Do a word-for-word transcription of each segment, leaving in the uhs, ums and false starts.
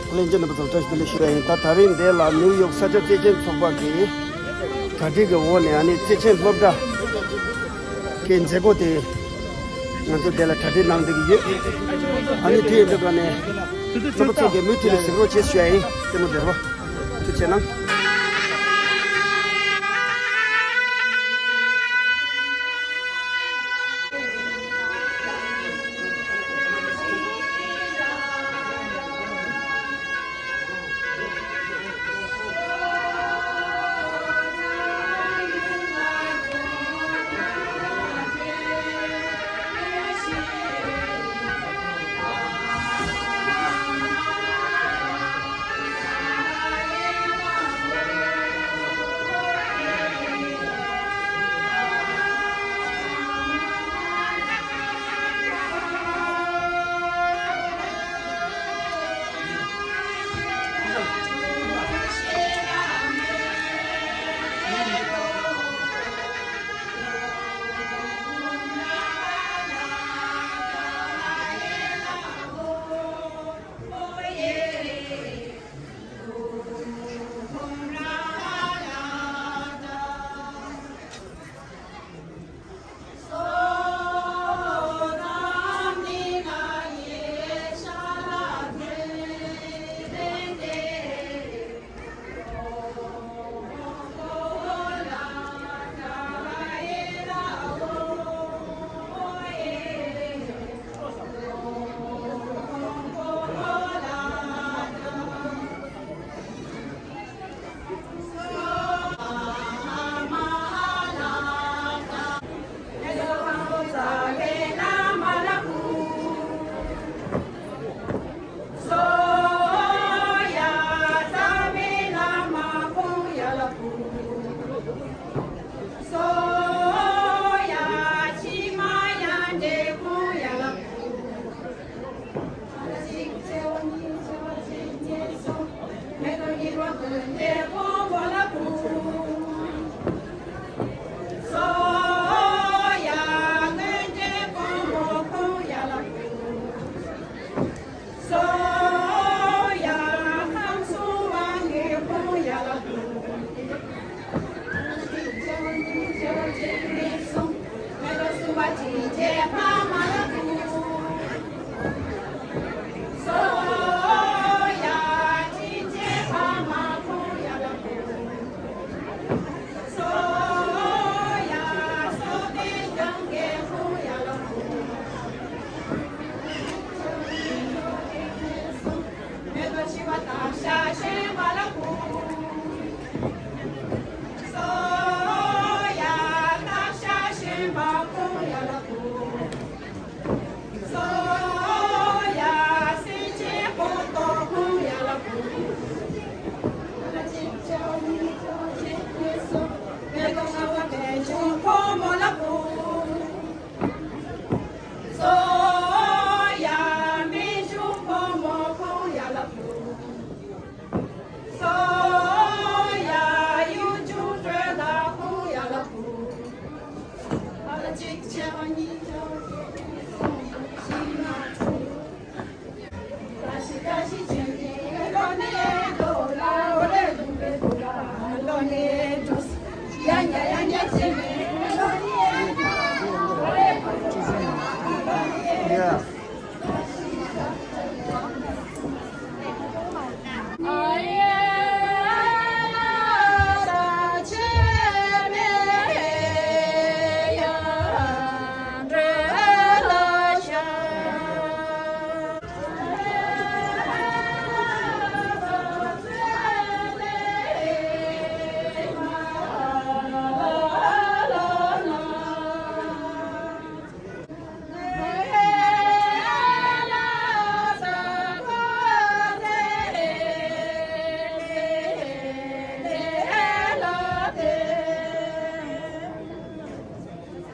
ལྷན་རྒྱས་རྣམ་པ་ཚོར་བཀྲ་ཤིས་བདེ་ལེགས་ཞུ་ཡ་ཡིན། ད་ད་རིང་འདི་ལ་ནིའུ་ཡོག་ས་སྐྱ་བརྩེ་ཆེན་ཚོགས་པ་གི་གྲ་སྒྲིག་གི་འོག་ནས་ཨ་ནི་བརྩེ་ཆེན་སློབ་གྲྭ་གི་མཛད་སྒོ་དེ་ང་ཚོ་འདི་ལ་གྲ་སྒྲིག་གནང་བསྡད་ཀྱི་ཡོད། ཨ་ནི་དེ་ཡིན་དུས་ཀ་ནས་རྣམ་པ་ཚོ་གིས་མུ་མཐུད་ནས་གཟིགས་རོགས་བྱེད་ཞུ་ཡ་ཡིན། ལྟད་མོ་བདེ་བོ། ཐུགས་རྗེ་གནང་།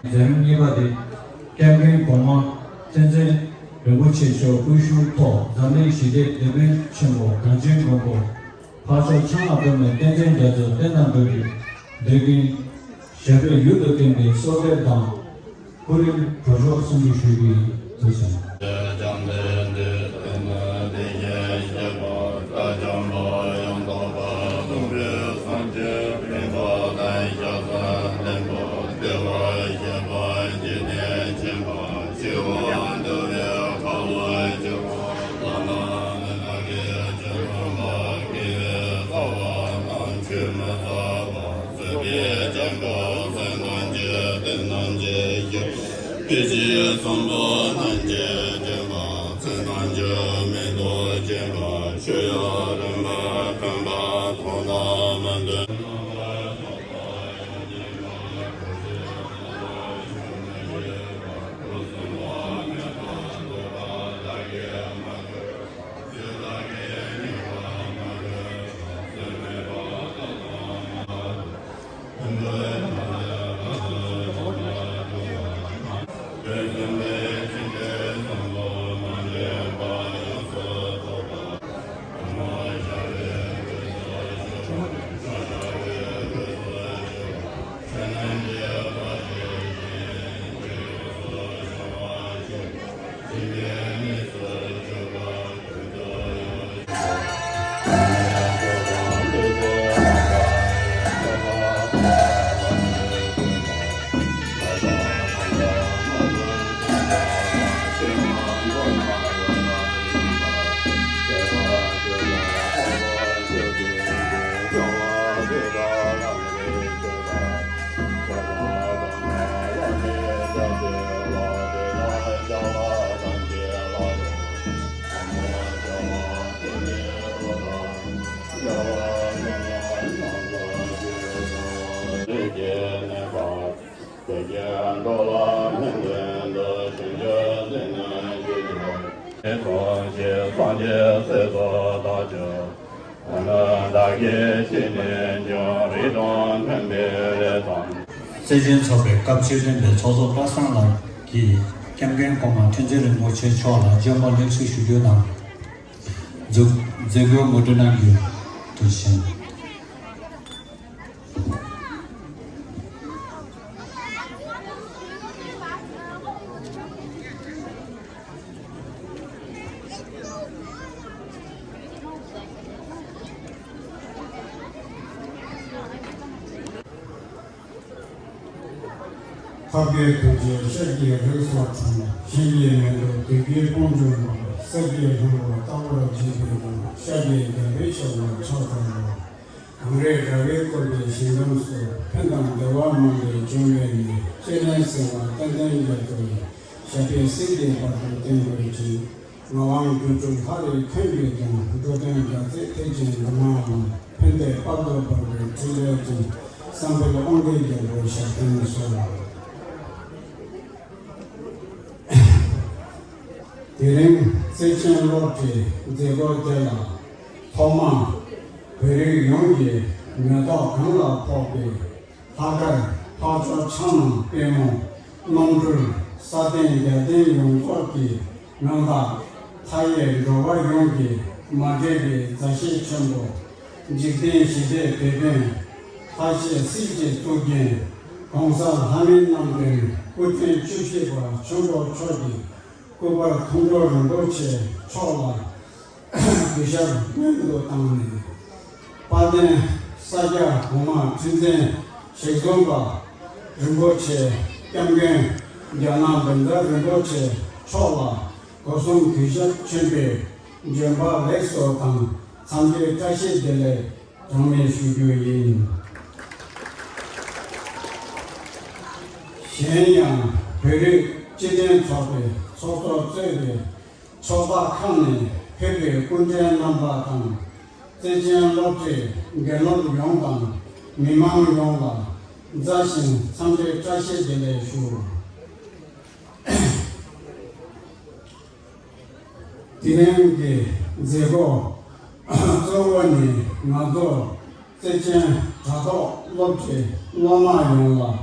མཛད་རིམ་གཉིས་པ་དེ། སྐྱབས་མགོན་གོང་མ་བསྟན་འཛིན་རིན་པོ་ཆེ་མཆོག་སྐུ་ཞབས་ཐོག་འཛམ་གླིང་ཞི་བདེའི་དེད་དཔོན་ཆེན་པོ་གངས་ཅན་མགོན་པོ་འཕགས་མཆོག་ཕྱག་ན་པདྨོའི་བསྟན་འཛིན་རྒྱ་མཚོ་བསྟན་དང་འགྲོ་བའི་འདོད་ཀུན་ཞབས་པད་ཡུན་དུ་བརྟན་པའི་གསོལ་འདེབས་དང་། སྐུ་རིམ་གྲོལ་ཆོག་གསུང་ཆོས་ཞུ་གི་ཡིན། ཐུགས་རྗེ་ཆེ། ཅེས་གསུངས་པ་ཐམས་ཅད་བསྟན་པ་ཚེ་དང་ཆོས་མིན་དུ་བྱེད་པ་ཆོས་ཡང་རིམ་པར་སྟོན་པ་ཐོག་མཐའ་མ་འདོན། བརྩེ་ཆེན་ཚོགས་པའི་སྐབས་བཅུ་བདུན་པའི་ཚོགས་གཙོ་པ་སངས་ལགས་ཀྱིས་སྐྱབས་མགོན་གོང་མ་ཁྲི་འཛིན་རིན་པོ་ཆེ་མཆོག་ལ་བརྗོད་པ་ལེགས་སོ་ཞུ་རྒྱུ་དང་། མཛད་སྒོའི་ངོ་སྤྲོད་གནང་རྒྱུ་དུ་བྱིན། ཐབས་མཁས་ཐུགས་རྗེས་ཤཱཀྱའི་རིགས་སུ་འཁྲུངས། གཞན་གྱིས་མི་ཐུབ་བདུད་ཀྱི་དཔུང་འཇོམས་པ། སྲིད་ཀྱི་ལྷུན་པོ་ལྟ་བུར་བརྗིད་པའི་ངང་། ཤཱཀྱའི་རྒྱལ་པོའི་ཞབས་ལ་ཕྱག་འཚལ་ལོ། གངས་རི་ར་བས་བསྐོར་བའི་ཞིང་ཁམས་སུ། ཕན་དང་བདེ་བ་མང་པོས་འབྱུང་བའི་གནས། སྤྱན་རས་གཟིགས་དབང་ཏན་ཏན་རྒྱ་མཚོ་ཡི། ཞབས་པད་སྲིད་མཐའི་བར་དུ་བརྟན་དགོས་ཅིང་། ངག་དབང་སྒྱུ་འཕྲུལ་ལྷ་རིས་མཁན་གྱི་གདུང་། འགྲོ་དོན་རྒྱ་མཚོའི་ཐེག་ཆེན་འགྲོ་མང་ལ། ཕན་བདེའི་དཔལ་དུ་འབར་བའི་ཕྲིན་ལས་ཀྱིས། བསམ་འཕེལ་དབང་གི་རྒྱལ་པོ་ཞབས་བརྟན་གསོལ། དེ་རིང་བརྩེ་ཆེན་སློབ་གྲྭའི་མཛད་སྒོ་དེ་ལ་ཐོག་མར་བོད་རིགས་ཡོངས་ཀྱི་མེ་ཏོག་གང་ལ་ཕོག་པའི་ལྷག་དཀར་ལྷག་མཆོག་ཆང་དང་པད་མོ། རྣམ་འཕྲུལ་ས་སྟེང་རྒྱལ་བསྟན་ཡོངས་རྫོགས་ཀྱི་ངང་དག་མཐའ་ཡས་འགྲོ་བ་ཡོངས་ཀྱི་མ་འདྲེས་པའི་མཛའ་བཤེས་ཆེན་པོ། འཇིག་རྟེན་ཞི་བདེའི་དེད་དཔོན། ལྷ་གཅེས་སྲས་གཅེས་གཙུག་རྒྱན། ༸གོང་ས་ལྷ་མིའི་རྣམ་འདྲེན་སྐུ་ཕྲེང་བཅུ་བཞི་པ་ཆོས་འཁོར་མཆོག་གི་སྐུ་པར་མཐོང་གྲོལ་རིན་པོ་ཆེ་མཆོག་ལ། གུས་ཞབས་སྔོན་དུ་བཏང་ནས། དཔལ་ལྡན་ས་སྐྱ་གོང་མ་ཁྲི་འཛིན་ཞིག་འཛོམས་པ་རིན་པོ་ཆེ་སྐྱབས་མགོན་རྒྱ་ནག་བཛྲ་རིན་པོ་ཆེ་མཆོག་ལ་སྒོ་གསུམ་གུས་ཞབས་ཆེན་པོས་བྱོན་པ་ལེགས་སོ་དང་འཚམས་འདྲིའི་བཀྲ་ཤིས་བདེ་ལེགས་གྲངས་མེད་ཞུ་རྒྱུ་ཡིན། གཞན་ཡང་བོད་རིགས་སྤྱི་མཐུན་ཚོགས་པའི་ཚོགས་གཙོ་གཙོས་པའི་ཕྱོགས་མཐའ་ཁག་ནས་ཕེབས་པའི་སྐུ་མགྲོན་རྣམ་པ་དང་། བརྩེ་ཆེན་སློབ་གྲྭའི་དགེ་སློབ་ཡོངས་དང་མི་མང་ཡོངས་ལ་མཛའ་ཞིང་འཚམས་འདྲིའི་བཀྲ་ཤིས་བདེ་ལེགས་ཞུ། དེ་རིང་གི་མཛད་སྒོ་གཙོ་བོ་ནི་ང་ཚོ་བརྩེ་ཆེན་དྲ་ཐོག་སློབ་གྲྭའི་སློབ་མ་ཡོངས་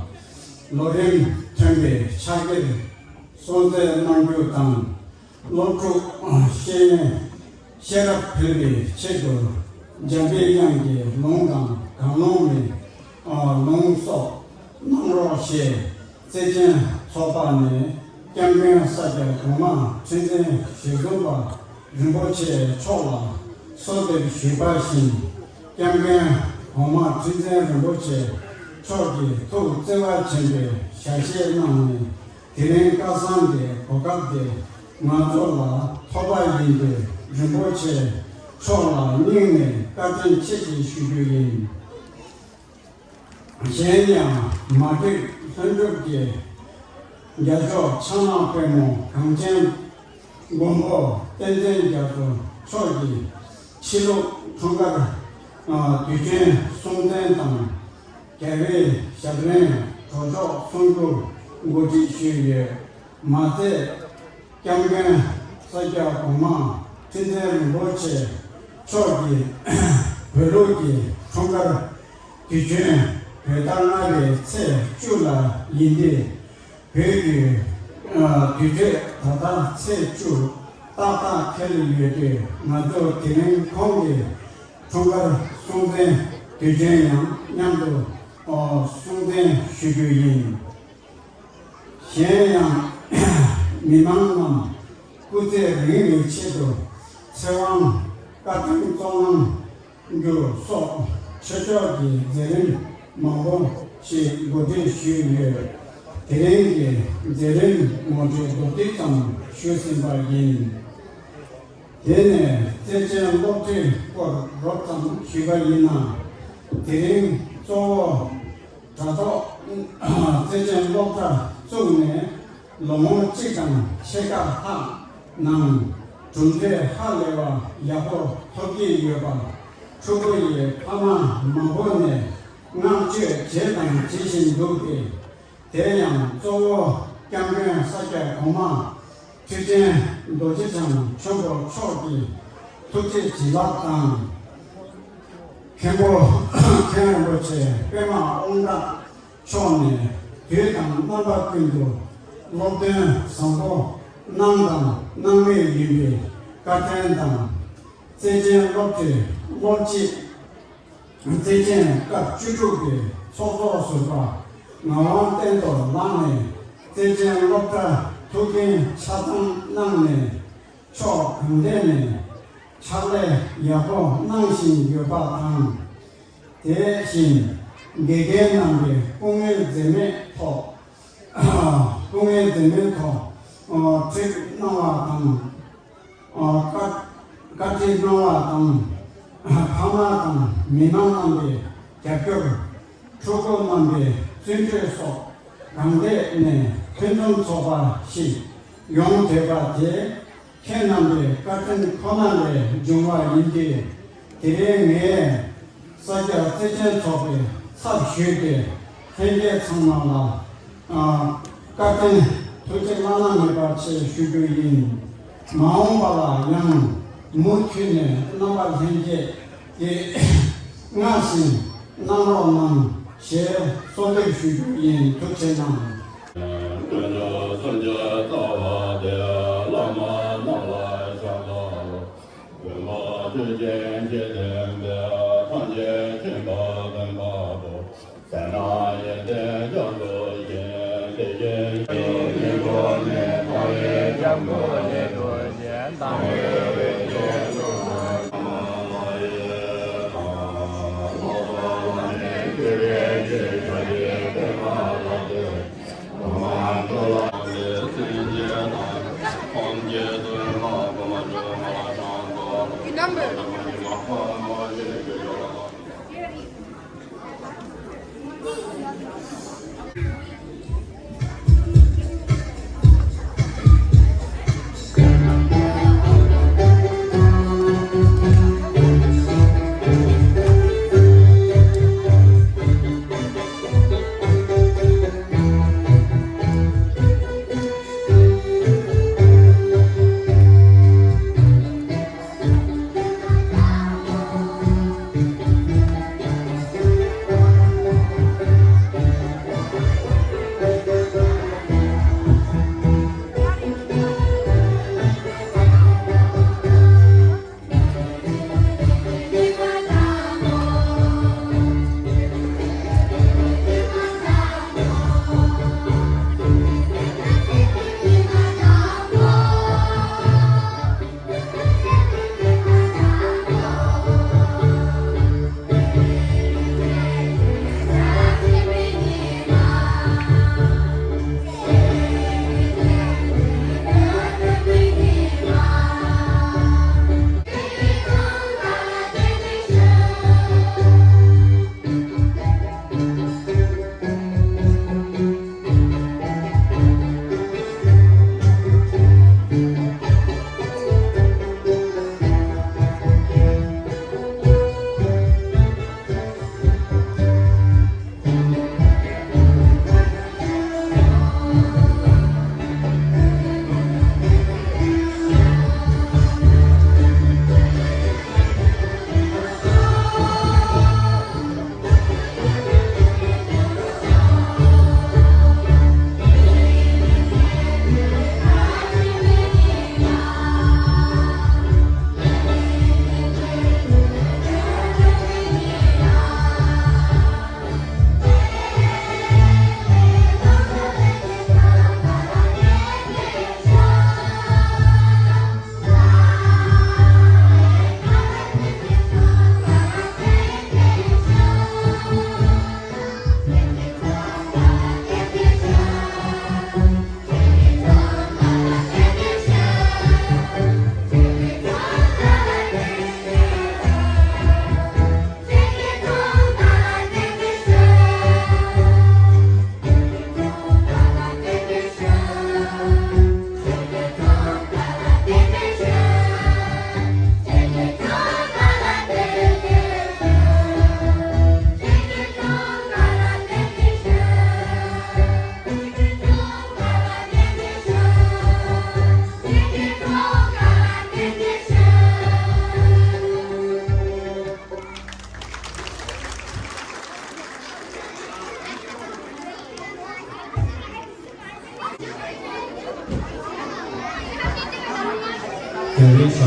ལ་ལོ་རིམ་མཐུན་པའི་ཕྱག་འཁྱེར་གསོལ་སྩལ་གནང་རྒྱུ་དང་། སློབ་ཕྲུག་ཤེས་ཡོན་ཤེས་རབ་འཕེལ་བའི་ཆེད་དུ་འཇམ་པའི་དབྱངས་ཀྱི་ལུང་དང་གང་ལུང་མའི་ལུང་སོགས་གནང་རོགས་ཞེས་བརྩེ་ཆེན་ཚོགས་པ་ནས་སྐྱབས་མགོན་ས་སྐྱ་གོང་མ་ཁྲི་འཛིན་ཞིག་འཛོམས་པ་རིན་པོ་ཆེ་མཆོག་ལ་གསོལ་འདེབས་ཞུས་པ་བཞིན། སྐྱབས་མགོན་གོང་མ་ཁྲི་འཛིན་རིན་པོ་ཆེ་མཆོག་གིས་ཐུགས་བརྩེ་བ་ཆེན་པོས་ཞལ་བཞེས་གནང་ནས། དེ་རིང་སྐལ་བཟང་འདིའི་གོ་སྐབས་དེ་ང་ཚོ་ལ་ཐོབ་པ་ཡིན་པས་རིན་པོ་ཆེ་མཆོག་ལ་སྙིང་ནས་བཀའ་དྲིན་ཆེ་ཞེས་ཞུ་རྒྱུ་ཡིན། གཞན་ཡང་མ་ཊིག་ལྷུན་གྲུབ་ཀྱིས་ རྒྱལ་མཆོག་ཕྱག་ན་པདྨོ་གངས་ཅན་མགོན་པོ་བསྟན་འཛིན་རྒྱ་མཚོ་མཆོག་གིས་ཕྱི་ལུགས་འཁྲུངས་སྐར་དུས་ཆེན་སྲུང་བརྟན་དང་། རྒྱལ་བའི་ཞབས་རིམ་གྲོགས་མཆོག་གསུང་སྒྱུར་གོ་སྒྲིག་ཞུས་ཡོད། མ་ཚད། སྐྱབས་མགོན་ས་སྐྱ་གོང་མ་ཁྲི་འཛིན་རིན་པོ་ཆེ་མཆོག་གིས་བོད་ལུགས་ཀྱི་འཁྲུངས་སྐར་དུས་ཆེན་བོད་ཟླ་ལྔ་པའི་ཚེས་བཅུ་ལ་ཡིན་ཏེ། བོད་ཀྱི་དུས་ཚོད་ད་ལྟ་ཚེས་བཅུ་ཏག་ཏག་འཁེལ་ཡོད་དུས། ང་ཚོ་དེ་རིང་ཁོང་གི་འཁྲུངས་སྐར་སྲུང་བརྟན་དུས་ཆེན་ཡང་མཉམ་དུ་སྲུང་བརྟན་ཞུ་རྒྱུ་ཡིན། གཞན་ཡང་། མི་མང་རྣམས་སྐུ་ཚེ་རིང་བའི་ཆེད་དུ་ཚེ་དབང་བཀའ་དྲིན་གཙོ་གནང་རྒྱུ་སོགས་ཆོས་ཕྱོགས་ཀྱི་མཛད་རིམ་མང་པོ་ཞིག་གོ་སྒྲིག་ཞུས་ཡོད། དེ་རིང་གི་མཛད་རིམ་ངོ་སྤྲོད་མདོར་བསྡུས་ཙམ་ཞུས་ཟིན་པ་ཡིན། དེ་ནས་བརྩེ་ཆེན་སློབ་གྲྭའི་སྐོར་རོབ་ཙམ་ཞུས་པ་ཡིན་ན། དེ་རིང་གཙོ་བོ་དྲ་ཐོག་བརྩེ་ཆེན་སློབ་གྲྭ་བཙུགས་ནས་ལོ་ངོ་གཅིག་དང་ཕྱེད་ཀ་ལྷག་ནང་གྲུབ་འབྲས་ཧ་ལས་པ་ཡག་པོ་ཐོབ་ཀྱི་ཡོད་པ། ཕྲུ་གུ་ཡི་ཕ་མ་མང་པོ་ནས་བསྔགས་བརྗོད་བྱས་དང་བྱེད་བཞིན་འདུག་སྟེ། དེ་ཡང་གཙོ་བོ་སྐྱབས་མགོན་ས་སྐྱ་གོང་མ་ཁྲི་ཆེན་རྡོ་རྗེ་འཆང་ཆོས་འཁོར་མཆོག་གི་ཐུགས་རྗེ་བྱིན་རླབས་དང་། མཁན་པོ་མཁན་རིན་པོ་ཆེ་པདྨ་དབང་གྲགས་མཆོག་ནས་དུས་དང་རྣམ་པ་ཀུན་ཏུ་སློབ་སྟོན་བཟང་པོ་གནང་དང་གནང་མུས་ཡིན་པའི་བཀའ་དྲིན་དང་། བརྩེ་ཆེན་སློབ་གྲྭའི་སློབ་སྤྱི། བརྩེ་ཆེན་སྐབས་བཅུ་དྲུག་གི་ཚོགས་གཙོ་ཟུར་པ་ངག་དབང་བསྟན་རྡོར་ལགས་ནས་བརྩེ་ཆེན་སློབ་གྲྭ་ཐུགས་འགན་ཆ་ཚང་གནང་ནས། ཕྱོགས་གང་ཐད་ནས་ཕྱག་ལས་ཡག་པོ་གནང་བཞིན་ཡོད་པ་དང་། དེ་བཞིན་དགེ་རྒན་རྣམ་པས་སྐུ་ངལ་འཛེམས་མེད་ཐོག་སྐུ་ངལ་འཛེམས་མེད་ཐོག་ཁྲིད་གནང་བ་དང་། བཀའ་བཀའ་ཁྲིད་གནང་བ་དང་། ཕ་མ་དང་མི་མང་རྣམ་པའི་རྒྱབ་སྐྱོར། ཕྲུ་གུ་རྣམ་པའི་བརྩོན་འགྲུས་སོགས་གང་ཐད་ནས་ཕུན་སུམ་ཚོགས་པ་ཞིག་ཡོང་བསྡད་པ་དེ། ཁྱེད་རྣམ་པའི་བཀའ་དྲིན་ཁོ་ན་ལས་བྱུང་བ་ཡིན་ཏེ། དེ་རིང་ངས་ས་སྐྱ་བརྩེ་ཆེན་ཚོགས་པའི་ཚབ་ཞུས་ཏེ། ལྷན་རྒྱས་ཚང་མ་ལ་ཨ་བཀའ་དྲིན་ཐུགས་རྗེ་བླ་ན་མེད་པ་ཆེ་ཞུ་རྒྱུ་ཡིན། མ་འོངས་པ་ལ་ཡང་མུ་མཐུད་ནས་རྣམ་པ་ལྷན་རྒྱས་ཀྱིས་སྔར་བཞིན་གནང་རོགས་གནང་ཞེས་གསོལ་འདེབས་ཞུ་རྒྱུ་ཡིན། ཐུགས་རྗེ་གནང་།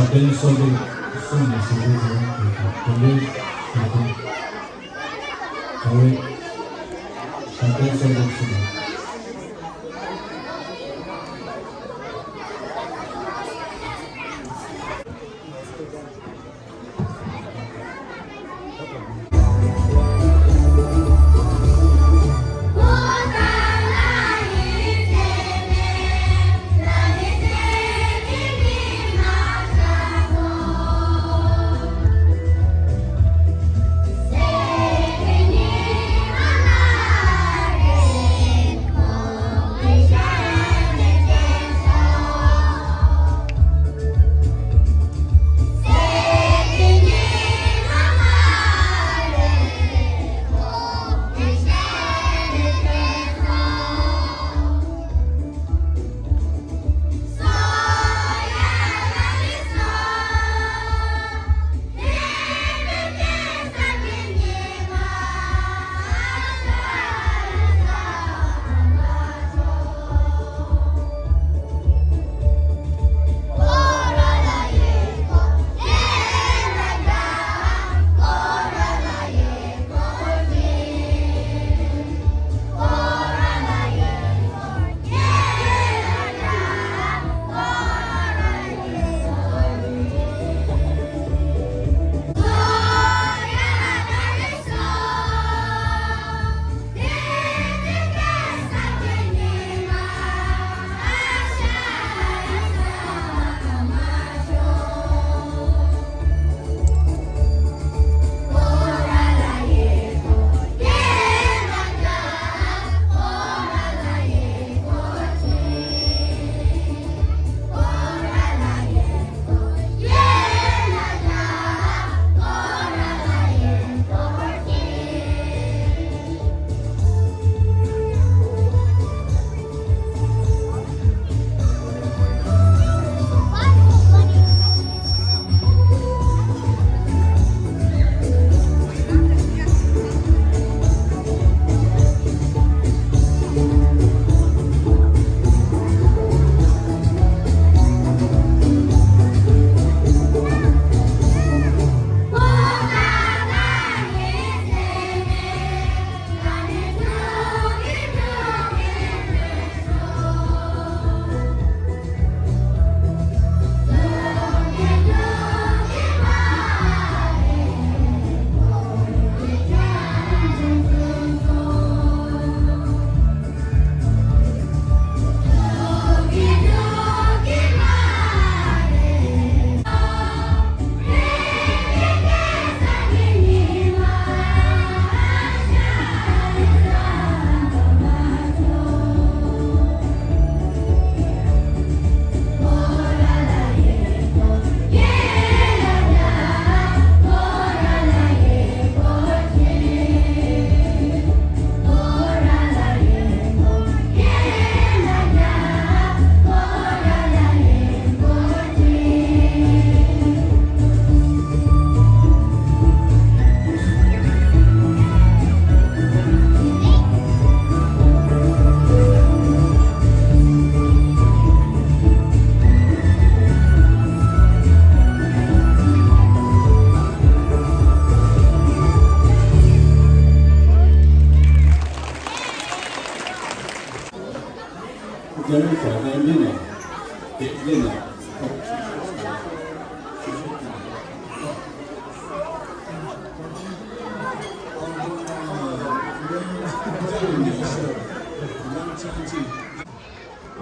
བདེན་གསོལ་འདེབས་གསུམ་ནས་གསོལ་འདེབས་གསུམ་དང་དོན་ལྡན་ཞལ་ཐང་། དགའ་བའི་ཞལ་ཐང་གསོལ་འདེབས་གསུམ།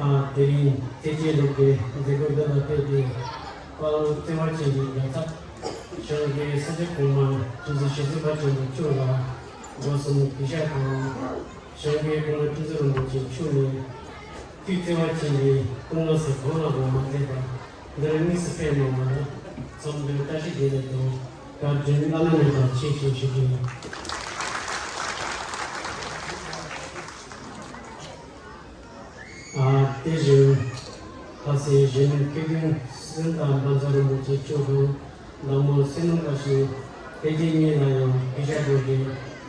ཨ། དེ་རིང་ཐེག་ཆེན་སློབ་གྲྭའི་མཛད་སྒོ་འདི་ལ་ཕེབས་ཏེ། དཔལ་ལྡན་བརྩེ་བ་ཅན་གྱི་རྒྱལ་ཚབ་བྱང་གི་ས་སྐྱ་གོང་མ་ཁྲི་འཛིན་ཞེ་བཙུན་དཔལ་ཆེན་དང་མཆོག་ལ་སྒོ་གསུམ་གུས་ཞབས་དང་། བྱང་གི་གོང་མ་ཁྲི་འཛིན་རིན་པོ་ཆེ་མཆོག་ནས་ཐུགས་བརྩེ་བ་ཅན་གྱི་སྐུ་ངོ་སུ་གང་ལ་གང་མ་མཛད་པར་འདིར་དངོས་སུ་ཕེབས་གནང་བ་ལ་འཚམས་འདྲི་བཀྲ་ཤིས་བདེ་ལེགས་དང་བཀའ་དྲིན་བླ་ན་མེད་པ་ཆེ་ཞེས་ཞུ་རྒྱུ་ཡིན། ཨ། དེ་བཞིན་ལྷ་སའི་གཞོན་ནུ་སྐྱེ་ལྡན་སེམས་དཔའ་དཔལ་འཛོམས་རིན་པོ་ཆེ་མཆོག་དང་། བདག་མོ་བསོད་ནམས་བཀྲ་ཤིས་བདེ་ཆེན་གཉིས་ལ་ཡང་གུས་ཞབས་སྒོ་འདྲི་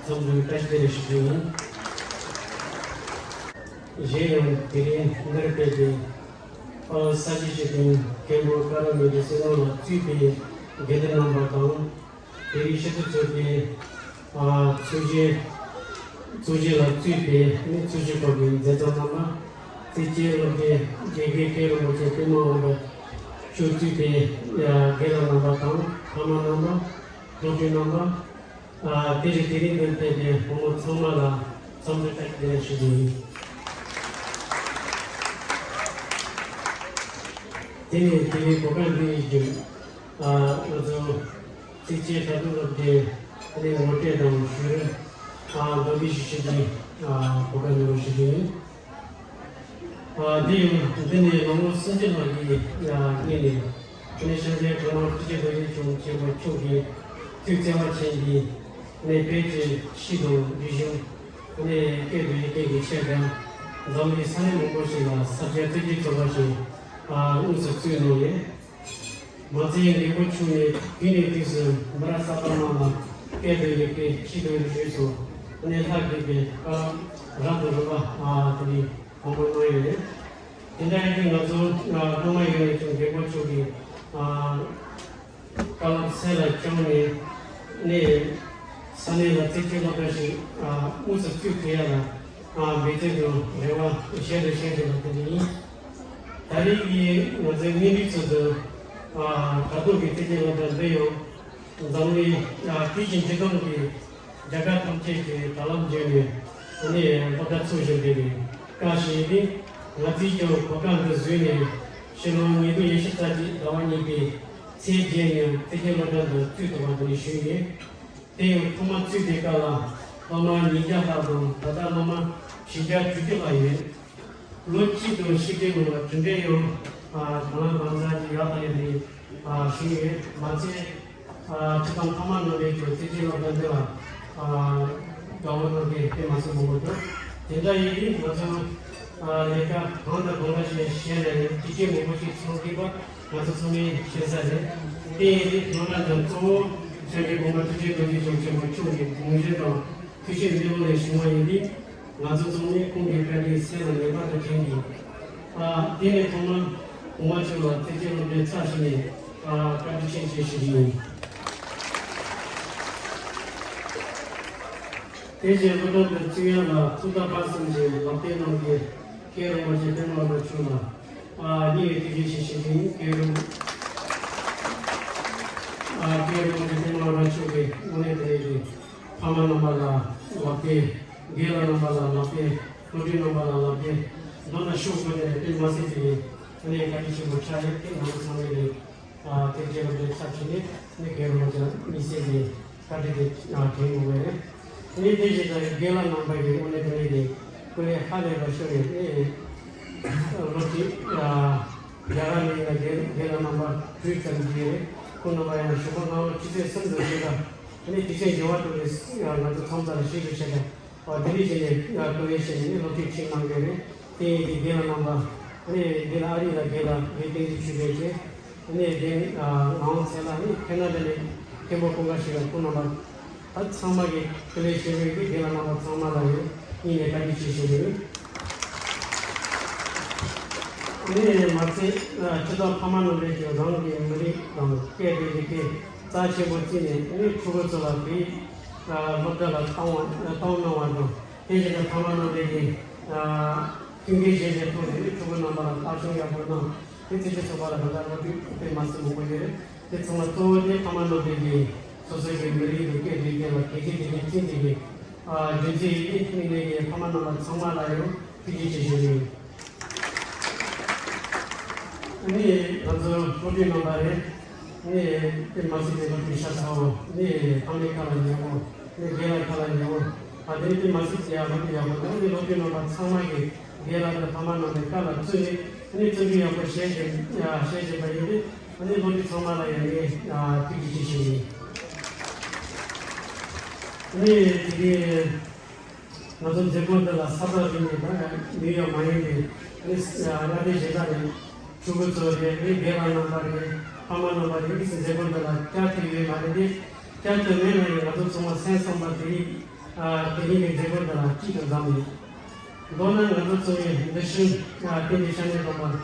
འཚམས་འདྲི་བཀྲ་ཤིས་བདེ་ལེགས་ཞུ་རྒྱུ་ཡིན། གཞན་ཡང་དེ་རིང་འདིར་ཕེབས་ཏེ། ཨ་ས་གཞི་ཆེད་དོན་མཁན་པོ་ཀ་ར་མེ་ཏི་སེ་ནོ་ལ་གཙོས་པའི་དགེ་འདུན་རྣམ་པ་དང་། དེ་རིང་ཆེད་དུ་གཙོས་པའི་ཨ་ཚོགས་ཆེན་ཚོགས་ཆེན་ལ་གཙོས་པའི་ཚོགས་ཆེན་སྐོར་གྱི་མཛད་བརྗོད་རྣམ་པ། རྩེ་སྐྱེས་སློབ་གྲྭའི་དགེ་རྒན་མཁན་རིན་པོ་ཆེ་པད་མ་དབང་པོ་མཆོག་གཙོས་པའི་ཨ་དགེ་ལགས་རྣམ་པ་དང་ཕ་མ་རྣམ་པ། སློབ་ཕྲུག་རྣམ་པ། ཨ་དེ་རིང་དེ་རིང་འདིར་ཕེབས་པའི་བུ་མོ་ཚང་མ་ལ་འཚམས་འདྲི་བཀྲ་ཤིས་བདེ་ལེགས་ཞུ་རྒྱུ་ཡིན། དེ་ནས་དེ་རིང་གོ་སྐབས་འདི་ཡི་རྒྱུ་ཨ་ང་ཚོ་རྩེ་སྐྱེས་མཐར་སྐྱེལ་སློབ་གྲྭའི་ཨ་ནི་ངོ་སྤྲོད་དང་བརྗོད་རིམ་ཨ་མདོར་བསྡུས་ཤིག་ཞུ་རྒྱུའི་ཨ་གོ་སྐབས་འདི་ཞུ་རྒྱུ་ཡིན། ཨ་འདི་ཡང་འདི་ནི་ལོ་ངོ་སུམ་ཅུ་ལྷག་གི་ཨ་སྔོན་ནས་ཨ་ནི་ཤར་རྒྱལ་གྲོང་ཁྱེར་ཐུགས་རྗེ་བཀའ་དྲིན་ཆེན་པོ་མཆོག་གིས་ཐུགས་བརྩེ་བ་ཅན་གྱིས་ཨ་ནི་བོད་ཀྱི་གཤིས་དང་རིག་གཞུང་ཨ་ནི་སྐད་དང་ཡི་གེ་གི་ཆེད་དུ་འཛམ་གླིང་ས་གནས་མང་པོ་ཞིག་ལ་ས་སྐྱ་རྩེ་སྐྱེས་ཚོགས་པ་ཞིག་ཨ་དངོས་སུ་བཙུགས་གནང་ཡོད། མ་ཚད་མཁན་པོ་མཆོག་ནས་དུས་ནས་དུས་སུ་མི་རབས་གསར་པ་རྣམས་ལ་སྐད་དང་ཡི་གེ་གཤིས་དང་རིག་གཞུང་སོགས་ཨ་ནི་ལྷག་དགོས་པའི་བཀའ་སློབ་རབ་དང་རིམ་པ་ཨ་དེ་ནི་མང་པོ་གནང་ཡོད་རེད། དེ་འདྲ་ཡིན་དུས་ང་ཚོ་ཨ་སྔོན་མ་ཡོད་ནས་ཀྱང་མཁན་པོ་མཆོག་གིས་ཨ་བཀའ་སློབ་སེམས་ལ་བཅངས་ནས་ནས་ས་གནས་ལ་རྩེ་སྐྱེས་སློབ་གྲྭ་ཞིག་ཨ་དངོས་སུ་བཙུགས་ཐུབ་ཡ་ལ་ཨ་འབད་བརྩོན་དང་རེ་བ་བྱས་ཏེ་བྱས་ཏེ་ལ་དེ་འདྲ་ཡིན། ད་རེས་ཀྱི་ང་ཚོའི་དངོས་གནས་ཚོད་དུ་ཨ་དྲ་ཐོག་གི་རྩེ་སྐྱེས་སློབ་གྲྭ་འདི་ཡང་འཛམ་གླིང་ཨ་དུས་ཆེན་སྤྱི་བཏང་གི་རྒྱལ་ཁབ་ཐམས་ཅད་ཀྱི་དྲ་ལམ་བརྒྱུད་ནས་ཨ་ནི་སློབ་གྲྭ་ཚུགས་བཞིན་པའི་སྐབས་ཤིག་ཡིན་ཏེ། ང་ཚོས་ཀྱང་གོ་སྐབས་འདི་བཟུང་ནས་ཕྱི་ལོ་ཉིས་སྟོང་ཉི་ཤུ་རྩ་གཅིག་ཟླ་བ་གཉིས་པའི་ཚེས་བརྒྱད་ཉིན་རྩེ་སྐྱེས་སློབ་གྲྭ་འདི་བཙུགས་ཐུབ་པ་དེ་ནས་ཞུས་ཡོད། དེ་ཡང་ཐོག་མར་བཙུགས་པའི་སྐབས་ལ་སློབ་མ་ཉིས་བརྒྱ་ལྷག་དང་ད་ལྟ་སློབ་མ་བཞི་བརྒྱ་དྲུག་ཅུ་ལྷག་ཡོད། ལོ་གཅིག་དང་ཕྱེད་ཀའི་ནང་ལ་གྲུབ་འབྲས་ཡང་ཨ་དང་བླངས་དང་ལེན་ཡག་ཏུ་ཡོད་པའི་ཨ་ཞུས་ཡོད། མ་ཚད་ཨ་སྤྱི་བཏང་ཕ་མ་རྣམ་པས་ཀྱང་རྩེ་སྐྱེས་སློབ་གྲྭ་འདི་ལ་ཨ་དགའ་བོ་གནང་མཁན་དཔེ་མ་སྲིད་མང་པོ་འདུག་དེ་འདྲ་ཡིན་དུས་ང་ཚོ་ཨ་ལས་ཀ་གང་དང་གང་འདྲ་ཞིག་བྱས་ནས་ཡང་དེ་སྐྱེས་མང་པོ་ཞིག་ཚང་གི་པ་ང་ཚོ་ཚང་མས་ཤེས་ས་རེད། དེ་ཡིན་དུས་སློབ་གྲྭ་འདི་གཙོ་བོ་སངས་རྒྱས་གོང་མ་ཐུགས་རྗེ་བཀའ་དྲིན་ཆེན་པོ་མཆོག་གི་དགོངས་བཞེད་དང་ཐུགས་བཞེད་མེ་ལོང་ནས་བྱུང་བ་ཡིན་དུས། ང་ཚོ་ཚང་མས་ཁོང་གི་བཀའ་དྲིན་སེམས་ལ་ངེས་པར་དུ་དྲན་དགོས། ཨ་དེ་ནས་ཐོག་མར་གོང་མ་མཆོག་ལ་རྩེ་སྐྱེས་སློབ་གྲྭའི་ཚབ་ཞུས་ནས་ཨ་བཀའ་དྲིན་ཆེ་ཞེས་ཞུ་རྒྱུ་ཡིན། དེ་རྗེས་སློབ་གྲྭ་འདི་བཙུགས་ཡ་ལ་ཐུགས་ཐག་བཅད་ཟིན་རྗེས་ལག་དེབ་གནང་མཁན་མཁན་རིན་པོ་ཆེ་པད་མ་རྣམ་པ་མཆོག་ལ་ཨ་སྙིང་ནས་ཐུགས་རྗེ་ཆེ་ཞུ་རྒྱུ་ཡིན། མཁན་རིན་ཨ་མཁན་རིན་པོ་ཆེ་པད་མ་རྣམ་པ་མཆོག་གིས་དངོས་གནས་དེ་རེད། ཕ་མ་རྣམ་པ་ལ་ལག་དེབ། རྒན་ལགས་རྣམ་པ་ལ་ལག་དེབ། སློབ་ཕྲུག་རྣམ་པ་ལ་ལག་དེབ། མདོར་ན་ཤོག་བུ་དེ་དཔེ་མ་སྲིད་ཀྱི་ཨ་ནི་བཀའ་དྲིན་ཆེན་པོ་ཆགས་ཡོད། དེ་ང་ཚོ་ཚང་མས་ནི་ཨ་དེ་རྗེས་སློབ་གྲྭའི་ཚབ་བྱས་ནས་ནི་རྒན་རིན་པོ་ཆེ་དམིགས་བསལ་གྱི་བཀའ་དྲིན་དེ་ཨ་དྲན་དགོས་པ་རེད། ཨ་ནི་དེ་བཞིན་དུ་རྒན་ལགས་རྣམ་པ་གི་དངོས་གནས་དེ་ནི་གི་སྐུ་ལས་ཧ་ལས་པ་ཤོར་ཡོད། ཨ་ནི་སློབ་ཕྲུག་ཨ་རྒྱ་གར་ནས་ཡིན་ན་རྒན་རྒན་ལགས་རྣམ་པ་དྲུག་ཙམ་ཅིག་རེད། ཁོང་རྣམ་པ་ཡང་གཞུག་གུ་སྔ་ལོ་ཆུ་ཚོད་གསུམ་དང་ཕྱེད་ཀ་ཨ་ནི་དུས་ཆེན་བཞི་པ་དྲུག་ནས་ང་ཚོ་ཁྲོམ་རྩ་ལ་ཞིག་ཏུ་ཆེད་དུ་ཨ་ལྡི་ལི་བྱས་ནས་ཨ་སྐུ་ལས་བྱས་ནས་སློབ་ཁྲིད་ཁྲིད་གནང་གི་རེད། དེ་ཡིན་དུས་རྒན་ལགས་རྣམ་པ་ཨ་ནི་འདི་ལ་ཨ་རི་ལ་རྒན་ལགས་རྒན་བསྟན་འཛིན་ཆོས་འཕེལ་བྱས། ཨ་ནི་རྒན་ཨ་ངག་དབང་ཚེ་ལགས་ནི་ཁེ་ན་ཌ་ནས་མཁན་པོ་ཀུན་དགའ་ཞིག་ལ་ཁོང་རྣམ་པ་ད་ཚང་མ་གི་སྐུ་ལས་བྱེད་པའི་རྒན་ལགས་རྣམ་པ་ཚང་མ་ལ་ཡང་སྙིང་ནས་བཀའ་དྲིན་ཆེ་ཞུ་གི་ཡོད། ཨ་ནི་མ་ཚད་ཨ་སྤྱི་ཚོགས་ཕ་མ་རྣམ་པས་ཀྱང་རང་གི་མི་རིགས་དང་སྐད་དང་ཡི་གེ་རྩ་ཆེན་པོ་བརྩིས་ནས་ཨ་ནི་ཕྲུ་གུ་ཚོ་ལ་བོད་ཡིག་ཨ་སློབ་གྲྭ་ལ་བཏང་བ་བཏང་གནང་བ་དང་། དེ་བཞིན་དུ་ཕ་མ་རྣམ་པས་ཀྱང་ཨ་མཐུན་རྐྱེན་གཞན་ཞིག་ཐོག་ནས་ཕྲུ་གུ་རྣམ་པ་ལ་ལྟ་སྐྱོང་ཡག་པོ་གནང་། དེ་ཚེ་ཆེ་ཚོགས་པ་ལ་ད་ལྟ་སློབ་ཕྲུག་དཔེ་མ་སྲིད་མང་པོ་ཡོད་རེད། དེ་ཚང་མ་གཙོ་བོ་དེ་ཕ་མ་རྣམ་པས་ཀྱང་སོ་སོ་གི་མི་རིགས་དང་སྐད་དང་ཡི་གེ་ལ་གལ་ཆེ་དེ་ནས་བརྩིས་ཏེ་ཀྱང་ཨ་རྒྱུ་མཚན་ཡིན་ཏེ་དམིགས་ནས་ཀྱང་ཕ་མ་རྣམ་པ་ཚང་མ་ལ་ཡང་ཐུགས་རྗེ་ཆེ་ཞུ་གི་ཡིན། ཨ་ནི་ང་ཚོ་སློབ་ཕྲུག་རྣམ་པ་རེད། ཨ་ནི་དཔེ་མ་སྲིད་པའི་སློབ་ཕྲུག་ཤ་ཚ་བོ། ཨ་ནི་ཕ་མའི་ཁ་ལ་ཉན་བོ། ཨ་ནི་རྒན་ལགས་ཁ་ལ་ཉན་བོ། ཨ་དེ་ནི་དཔེ་མ་སྲིད་ཀྱི་ཡག་སློབ་ཕྲུག་ཡག་པོ་འདུག་ཨ་ནི་སློབ་ཕྲུག་རྣམ་པ་ཚང་མ་གིས་རྒན་ལགས་དང་ཕ་མ་རྣམ་པའི་བཀའ་ལ་བརྩོན་ནས་ཨ་ནི་བརྩོན་འགྲུས་ཡག་པོ་བྱེད་བཞིན་བྱེད་བཞིན་པ་ཡིན་ཏེ། ཨ་ནི་སློབ་ཕྲུག་ཚང་མ་ལ་ཡང་ངས་ཨ་ཐུགས་རྗེ་ཆེ་ཞུ་གི་ཡིན། ཨ་ནི་དེ་རིང་ང་ཚོ་མཛད་སྒོ་འདི་ལ་ས་ཐོག་རིང་ནས་དང་ནིའུ་ཡོག་མ་ཡིན་པའི་ཨ་ནི་མངའ་སྡེ་གཞན་དག་ནས་ཕྲུ་གུ་ཚོ་རེད། ཨ་ནི་རྒན་ལགས་རྣམ་པ་རེད། ཕ་མ་རྣམ་པ་རེད། ཨ་ནི་མཛད་སྒོ་འདི་ལ་བཅར་ཐུབ་ཡོད་མ་རེད་དེ། བཅར་ཐུབ་མེད་ན་ཡང་ང་ཚོ་ཚང་མ་སེམས་བསམ་པ་དེ་རིང་ཨ་དེ་རིང་གི་མཛད་སྒོ་འདི་ལ་སྐྱིད་དུ་བསམ་ཡོད། མདོར་ན་ང་ཚོ་ཚང་མས་འདི་ཤིང་ཨ་བསྟན་པའི་ཤ་གནད་དོག་པ།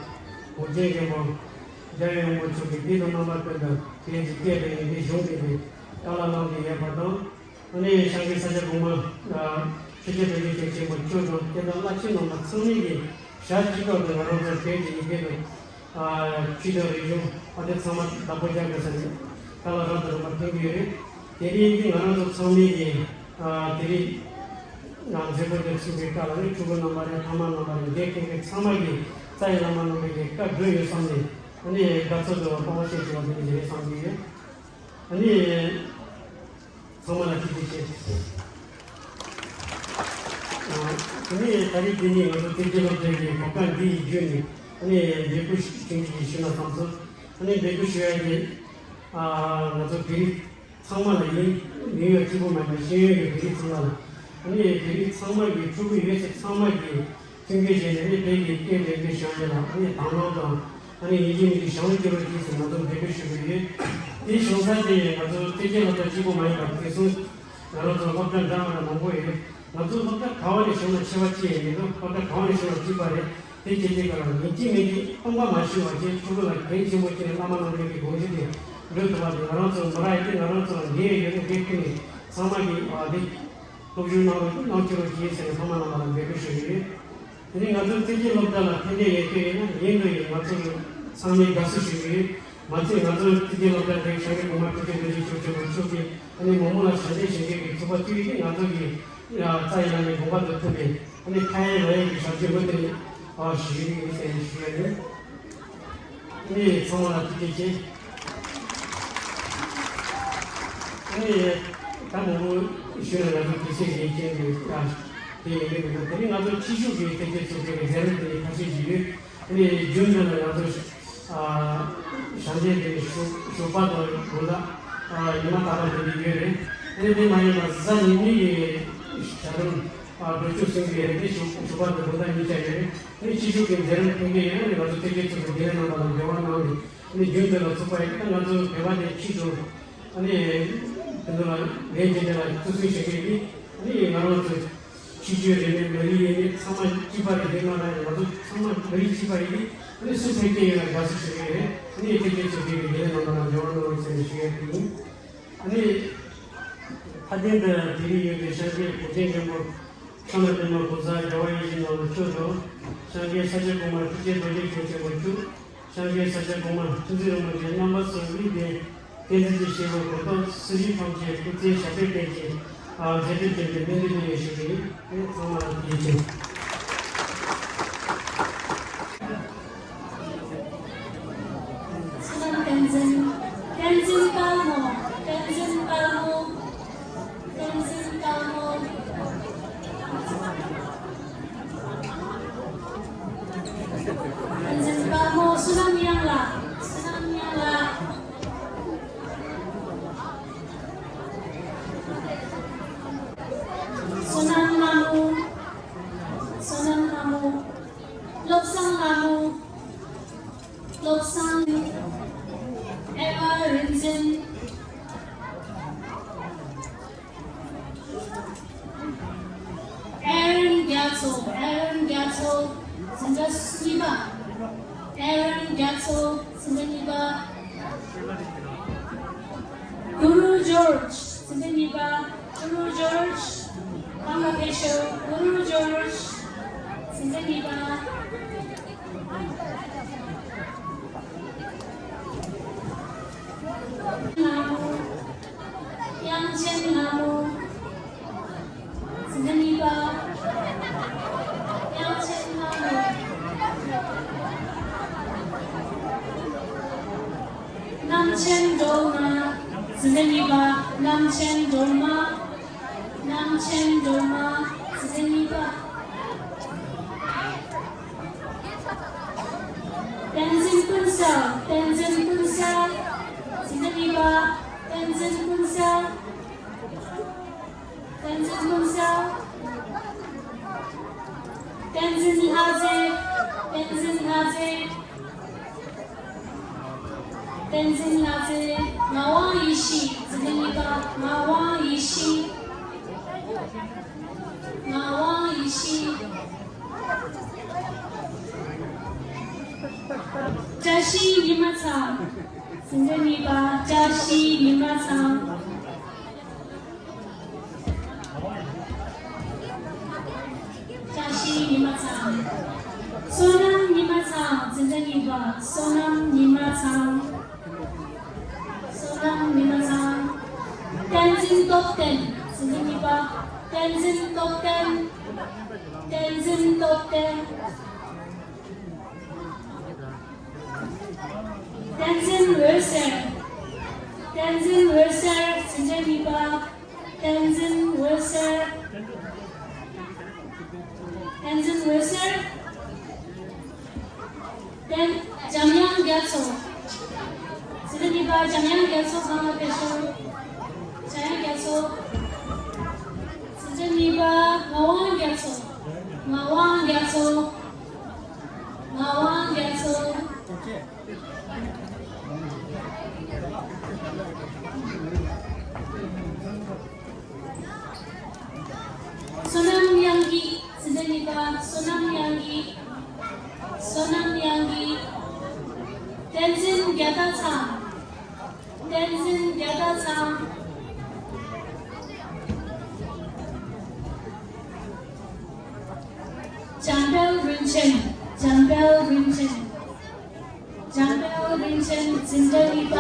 གུང་ཁྲན་རྒན་པོ་རྒྱལ་བའི་དབང་པོ་མཆོག་གིས་དུས་དང་རྣམ་པ་ཀུན་ཏུ་དེང་གི་སྐད་དང་ཡི་གེ་གཞུང་འབྲེལ་གྱི་བཀའ་སློབ་གནང་གི་ཡོད་པ་དང་། ཨ་ནི་སངས་རྒྱས་ས་སྐྱ་གོང་མ་ཆོས་རྗེ་རྡོ་རྗེ་འཆང་ཆེན་པོ་མཆོག་དང་དེ་དང་བླ་ཆེན་རྣམ་པ་ཚང་མས་ཀྱི་ཞལ་གཅིག་ཐོག་ཏུ་ང་རང་ཚོ་བོད་ཀྱི་ཡི་གེ་དང་ཆོས་དང་རིག་གཞུང་ཨ་དེ་ཚང་མ་བདག་པོ་རྒྱག་དགོས་ཟེར་ནས་བཀའ་སློབ་རབ་དང་རིམ་པ་ཕུལ་གྱི་ཡོད་རེད། དེ་རིང་འདི་ང་རང་ཚོ་ཚང་མས་ཀྱི་དེ་རིང་ང་མཛད་སྒོ་དེར་ཞུགས་པའི་སྐབས་ལ་ནི་ཕྲུ་གུ་རྣམ་པ་རེད། ཕ་མ་རྣམ་པ་རེད། འདིར་ཕེབས་མཁན་ཚང་མ་གི་རྩ་བའི་བླ་མ་རྣམ་པས་ཀྱི་བཀའ་བགྲོས་ཡོད་བསམ་ནས་ཨ་ནི་དགའ་ཚོར་དང་དཔའ་བོ་ཞེས་བྱ་བ་དེ་འདྲ་རེད་བསམ་གྱི་ཡོད། ཨ་ནི། ཚང་མ་ལ་ཐུགས་རྗེ་ཆེ། ཨ་ནི་ད་རེས་འདི་ནི་ང་ཚོ་ཐེག་ཆེན་སློབ་གྲྭའི་གི་གོ་སྐབས་འདི་ཡི་བརྒྱུད་ནས་ཨ་ནི་འབོད་སྐུལ་ཞུ་རྒྱུ་ཞུ་ན་བསམ་སོང་། ཨ་ནི་འབོད་སྐུལ་ཞུ་ཡ་དེ་ཨ་ང་ཚོ་བོད་རིགས་ཚང་མ་ལ་ཡིན། ཡིན་ཡོད་གཅིག་པུ་མ་ཡིན་པར་ཤེས་ཡོན་གྱི་བོད་རིགས་ཚང་མ་ལ་ཨ་ནི་བོད་རིགས་ཚང་མ་གི་ཕྲུ་གུ་ཡོད་ཚད་ཚང་མ་གི་མཐུན་འགྱུར་བྱས་ནས་ནི་བོད་ཀྱི་སྐད་དང་ཡི་གེ་སྦྱང་ཡས་ལ་ནི་དང་བླངས་དང་ཨ་ནི་ཡིན་གཅིག་མིན་གཅིག་སྦྱང་བརྒྱུད་རོགས་གྱིས་ཟེར་ང་ཚོ་འབོད་སྐུལ་ཞུ་གི་ཡོད། དེ་བྱུང་ས་དེ་ང་ཚོ་ཐེག་ཆེན་སློབ་གྲྭ་གཅིག་པུ་མ་ཡིན་པར་དེང་སང་ང་རང་ཚོ་སློབ་གྲྭ་འདྲ་མི་འདྲ་མང་པོ་ཡོད། ང་ཚོ་སློབ་གྲྭ་ག་བ་ནས་བྱུང་ན་ཆེ་བ་གཅིག་ཡིན་མི་འདུག་སློབ་གྲྭ་ག་བ་ནས་བྱུང་ན་གཅིག་པ་རེད། དེ་བྱེད་དུས་ག་ལ་ཡིན་གཅིག་མིན་གཅིག་སྟོང་པ་མ་ཞུ་བ་བྱས་ཕྲུ་གུ་ལ་འགན་ཆེན་པོ་བྱས་ནས་བླ་མ་རྣམ་པའི་གི་དགོངས་གཞི་དེ་འགྲུབ་ཐུབ་པ་དེ་ང་རང་ཚོ་མི་ར་ཡི་དེ་ང་རང་ཚོ་ལ་འགན་ཡོད་ན་འགན་ཁུར་ནས་ཚང་མ་གི་ཨ་དེ། སློབ་སྦྱོང་གནང་རོགས་གནང་བཅུག་རོགས་གྱིས་ཟེར་ནས་ཕ་མ་རྣམ་པ་ལ་འབོད་སྐུལ་ཞུ་གི་ཡོད། དེ་ནས་ང་ཚོའི་ཐེག་ཆེན་སློབ་གྲྭ་ལ་ཕན་བདེ་ཡོད་རྒྱུ་ཡིན་ན་ཡིན་འགྲོ་ཡིན། ང་ཚོ་ཚང་མས་དགའ་བསུ་ཞུ་གི་ཡོད། མ་ཚད་ང་ཚོའི་ཐེག་ཆེན་སློབ་གྲྭ་དེ་སངས་རྒྱས་གོང་མ་ཐུགས་རྗེ་རྡོ་རྗེ་འཆང་ཆེན་པོ་མཆོག་གིས་ཨ་ནི་མི་མང་ལ་ཞབས་འདེགས་ཞུ་མཁན་གྱི་ཚོགས་པ་བཙུགས་ཡོད་དེ་ང་ཚོ་གི་རྩ་ཡི་ལམ་ནས་དགོངས་པ་དང་མཐུན་པའི་ཨ་ནི་ཕན་ཡོན་ལ་ཡོད་ཀྱི་ཞབས་ཕྱི་མུ་མཐུད་ནས་ཞུ་གི་ཡིན་ཟེར་ཞུ་ཡ་ཡིན། ཨ་ནི་ཚང་མ་ལ་ཐུགས་རྗེ་ཆེ། ཨ་ནི་ད་མང་པོ་ཞུས་ན་ང་ཚོ་དུས་ཚོད་ཡན་ཆད་དུ་ཨ་དེ་ཡིན་མིན་མི་འདུག་དེ་ནི་ང་ཚོ་ཕྱི་ཕྱོགས་ཀྱི་ཐེག་ཆེན་ཚོགས་པའི་མཛད་རིམ་དེ་ནི་ཁ་ཤས་ཤིག་ཡོད། ཨ་ནི་རྒྱུན་དུ་ལ་ང་ཚོ་ཨ་ཞབས་འདེགས་དེ་ནི་ཞོགས་ཞོགས་པ་དང་དགོང་དག་ཨ་ཉི་མ་རྟག་པར་དེ་འདྲ་ཡོད་རེད། ཨ་ནི་དེ་མ་ཡིན་པར་གཟའ་ཉི་མའི་གི་ཞལ་འདོན་ཨ་སྒྲུབ་མཆོད་གསུང་གི་ཡོད་རེད། དེ་ཞོགས་ཞོགས་པ་དང་དགོང་དག་གཉིས་ཆ་ཡོད་རེད། ཨ་ནི་ཕྱི་ཕྱོགས་ཀྱི་མཛད་རིམ་ཕུལ་མཁན་ཡིན་ན་ནི་ང་ཚོ་ཐེག་ཆེན་ཚོགས་པའི་འགན་ལེན་རྣམ་པ་ལ་འབྲེལ་བ་གནང་ནས་ཨ་ནི་རྒྱུན་དུ་ལ་ཚོགས་པ་ཡིན་ན་ང་ཚོ་བོད་པ་དེ་ཕྱིས་སུ་ཨ་ནི་དེ་ཚོ་ལ་ལས་འབྲེལ་ལ་བརྩི་སྲུང་བྱེད་མཁན་ཡིན། ཨ་ནི་ང་རང་ཚོ་ཕྱི་རྒྱལ་རེད་ནས་མི་རིགས་ཡིན་ནས་ཚང་མ་གཅིག་པ་རེད། དེ་མ་ན་ང་ཚོ་ཚང་མ་མི་རིགས་གཅིག་པ་ཡིན། ཨ་ནི་སུ་ཕན་ཐོགས་ཡོད་ན་དགའ་བསུ་ཞུ་གི་ཡོད་རེད། ཨ་ནི་ཐེག་ཆེན་ཚོགས་པའི་འགན་ལེན་རྣམ་པ་ལ་འབྲེལ་བ་གནང་རོགས་ཟེར་ནས་ཞུ་ཡ་དེ་ཡིན། ཨ་ནི། མཐའ་དོན་དུ་དེ་རིང་ཡོད་པའི་སངས་རྒྱས་གུང་ཁྲན་རྒན་པོ་ཕྱག་ན་པདྨོ་༸གོང་ས་༸རྒྱལ་བ་ཡིད་བཞིན་ནོར་བུ་མཆོག་དང་། སངས་རྒྱས་ས་སྐྱ་གོང་མ་ཐུགས་རྗེ་རྡོ་རྗེ་འཆང་ཆེན་པོ་མཆོག་སངས་རྒྱས་ས་སྐྱ་གོང་མ་ཁྲི་འཛིན་རིན་པོ་ཆེ་རྣམ་པ་གསུམ་གྱིས་བསྟན་བསྟན་འཛིན་གྱི་བྱེད་པོ་གོ་ཐོག་སྲིད་ཞུ་ཐམས་ཅད་སྐུ་ཚེ་ཞབས་པད་བརྟན་ཅིང་། མཛད་སྤྱོད་ཅན་གྱི་སྨོན་འདུན་ཡང་ཞུ་གི་ཡིན། ཚང་མ་ལ་ཐུགས་རྗེ་ཆེ། བསོད་ནམས་བསྟན་འཛིན། བསྟན་འཛིན་དཔལ་མོ། བསྟན་འཛིན་དཔལ་མོ། བསྟན་འཛིན་དཔལ་མོ། བསྟན་འཛིན་དཔལ་མོ་བསོད་ནམས་གཡང་ལགས། བསོད་ནམས་གཡང་ལགས། བསོད་ནམས་ལྷ་མོ། བསོད་ནམས་ལྷ་མོ། བློ་བཟང་ལྷ་མོ། བློ་བཟང་། ཨེ་ཝ་རིག་འཛིན། ཨེ་རན་རྒྱ་མཚོ། ཨེ་རན་རྒྱ་མཚོ། འཛིན་གྲྭ་གཉིས་པ། ཨེ་རན་རྒྱ་མཚོ། འཛིན་གྲྭ་གཉིས་པ། གུ་རུ་ཇོརྗ། འཛིན་གྲྭ་གཉིས་པ། གུ་རུ་ཇོརྗ། གང་ག་ཕེབས་ཤོག་གུ་རུ་ཇོརྗ། འཛིན་གྲྭ་གཉིས་པ། ལྷ་མོ། དབྱངས་ཅན་ལྷ་མོ། འཛིན་གྲྭ་གཉིས་པ། དབྱངས་ཅན་ལྷ་མོ། རྣམ་ཅན་སྒྲོལ་མ། འཛིན་གྲྭ་གཉིས་པ། རྣམ་ཅན་སྒྲོལ་མ། རྣམ་ཅན་སྒྲོལ་མ། འཛིན་གྲྭ་གཉིས་པ། བསྟན་འཛིན་ཀུན་གསལ། བསྟན་འཛིན་ཀུན་གསལ། འཛིན་གྲྭ་གཉིས་པ། བསྟན་འཛིན་ཀུན་གསལ། བསྟན་འཛིན་ཀུན་གསལ། བསྟན་འཛིན་ལྷ་རྫས། བསྟན་འཛིན་ལྷ་རྫས། བསྟན་འཛིན་ལྷ་རྫས། ངག་དབང་ཡེ་ཤེས། འཛིན་གྲྭ་གཉིས་པ། ངག་དབང་ཡེ་ཤེས། ངག་དབང་ཡེ་ཤེས། བཀྲ་ཤིས་ཉི་མ་ཚང་། འཛིན་གྲྭ་གཉིས་པ། བཀྲ་ཤིས་ཉི་མ་ཚང་། བཀྲ་ཤིས་ཉི་མ་ཚང་། བསོད་ནམས་ཉི་མ་ཚང་། འཛིན་གྲྭ་གཉིས་པ། བསོད་ནམས་ཉི་མ་ཚང་། བསོད་ནམས་ཉི་མ་ཚང་། བསྟན་འཛིན་སྟོབས་ལྡན། འཛིན་གྲྭ་གཉིས་པ། བསྟན་འཛིན་སྟོབས་ལྡན། བསྟན་འཛིན་སྟོབས་ལྡན། བསྟན་འཛིན་འོད་ཟེར། བསྟན་འཛིན་འོད་ཟེར། འཛིན་གྲྭ་གཉིས་པ། བསྟན་འཛིན་འོད་ཟེར། བསྟན་འཛིན་འོད་ཟེར། བསྟན། འཇམ་དབྱངས་རྒྱ་མཚོ། འཛིན་གྲྭ་གཉིས་པ། འཇམ་དབྱངས་རྒྱ་མཚོ་གང་ལ་ཕེབས་ཤོག་འཇམ་དབྱངས་རྒྱ་མཚོ། འཛིན་གྲྭ་གཉིས་པ། ངག་དབང་རྒྱ་མཚོ། ངག་དབང་རྒྱ་མཚོ། ངག་དབང་རྒྱ་མཚོ། བསོད་ནམས་དབྱངས་སྐྱིད། འཛིན་གྲྭ་གཉིས་པ། བསོད་ནམས་དབྱངས་སྐྱིད། བསོད་ནམས་དབྱངས་སྐྱིད། བསྟན་འཛིན་རྒྱ་སྟག་ཚང་། བསྟན་འཛིན་རྒྱ་སྟག་ཚང་། འཇམ་དཔལ་རིན་ཆེན། འཇམ་དཔལ་རིན་ཆེན། འཇམ་དཔལ་རིན་ཆེན། འཛིན་གྲྭ་གཉིས་པ།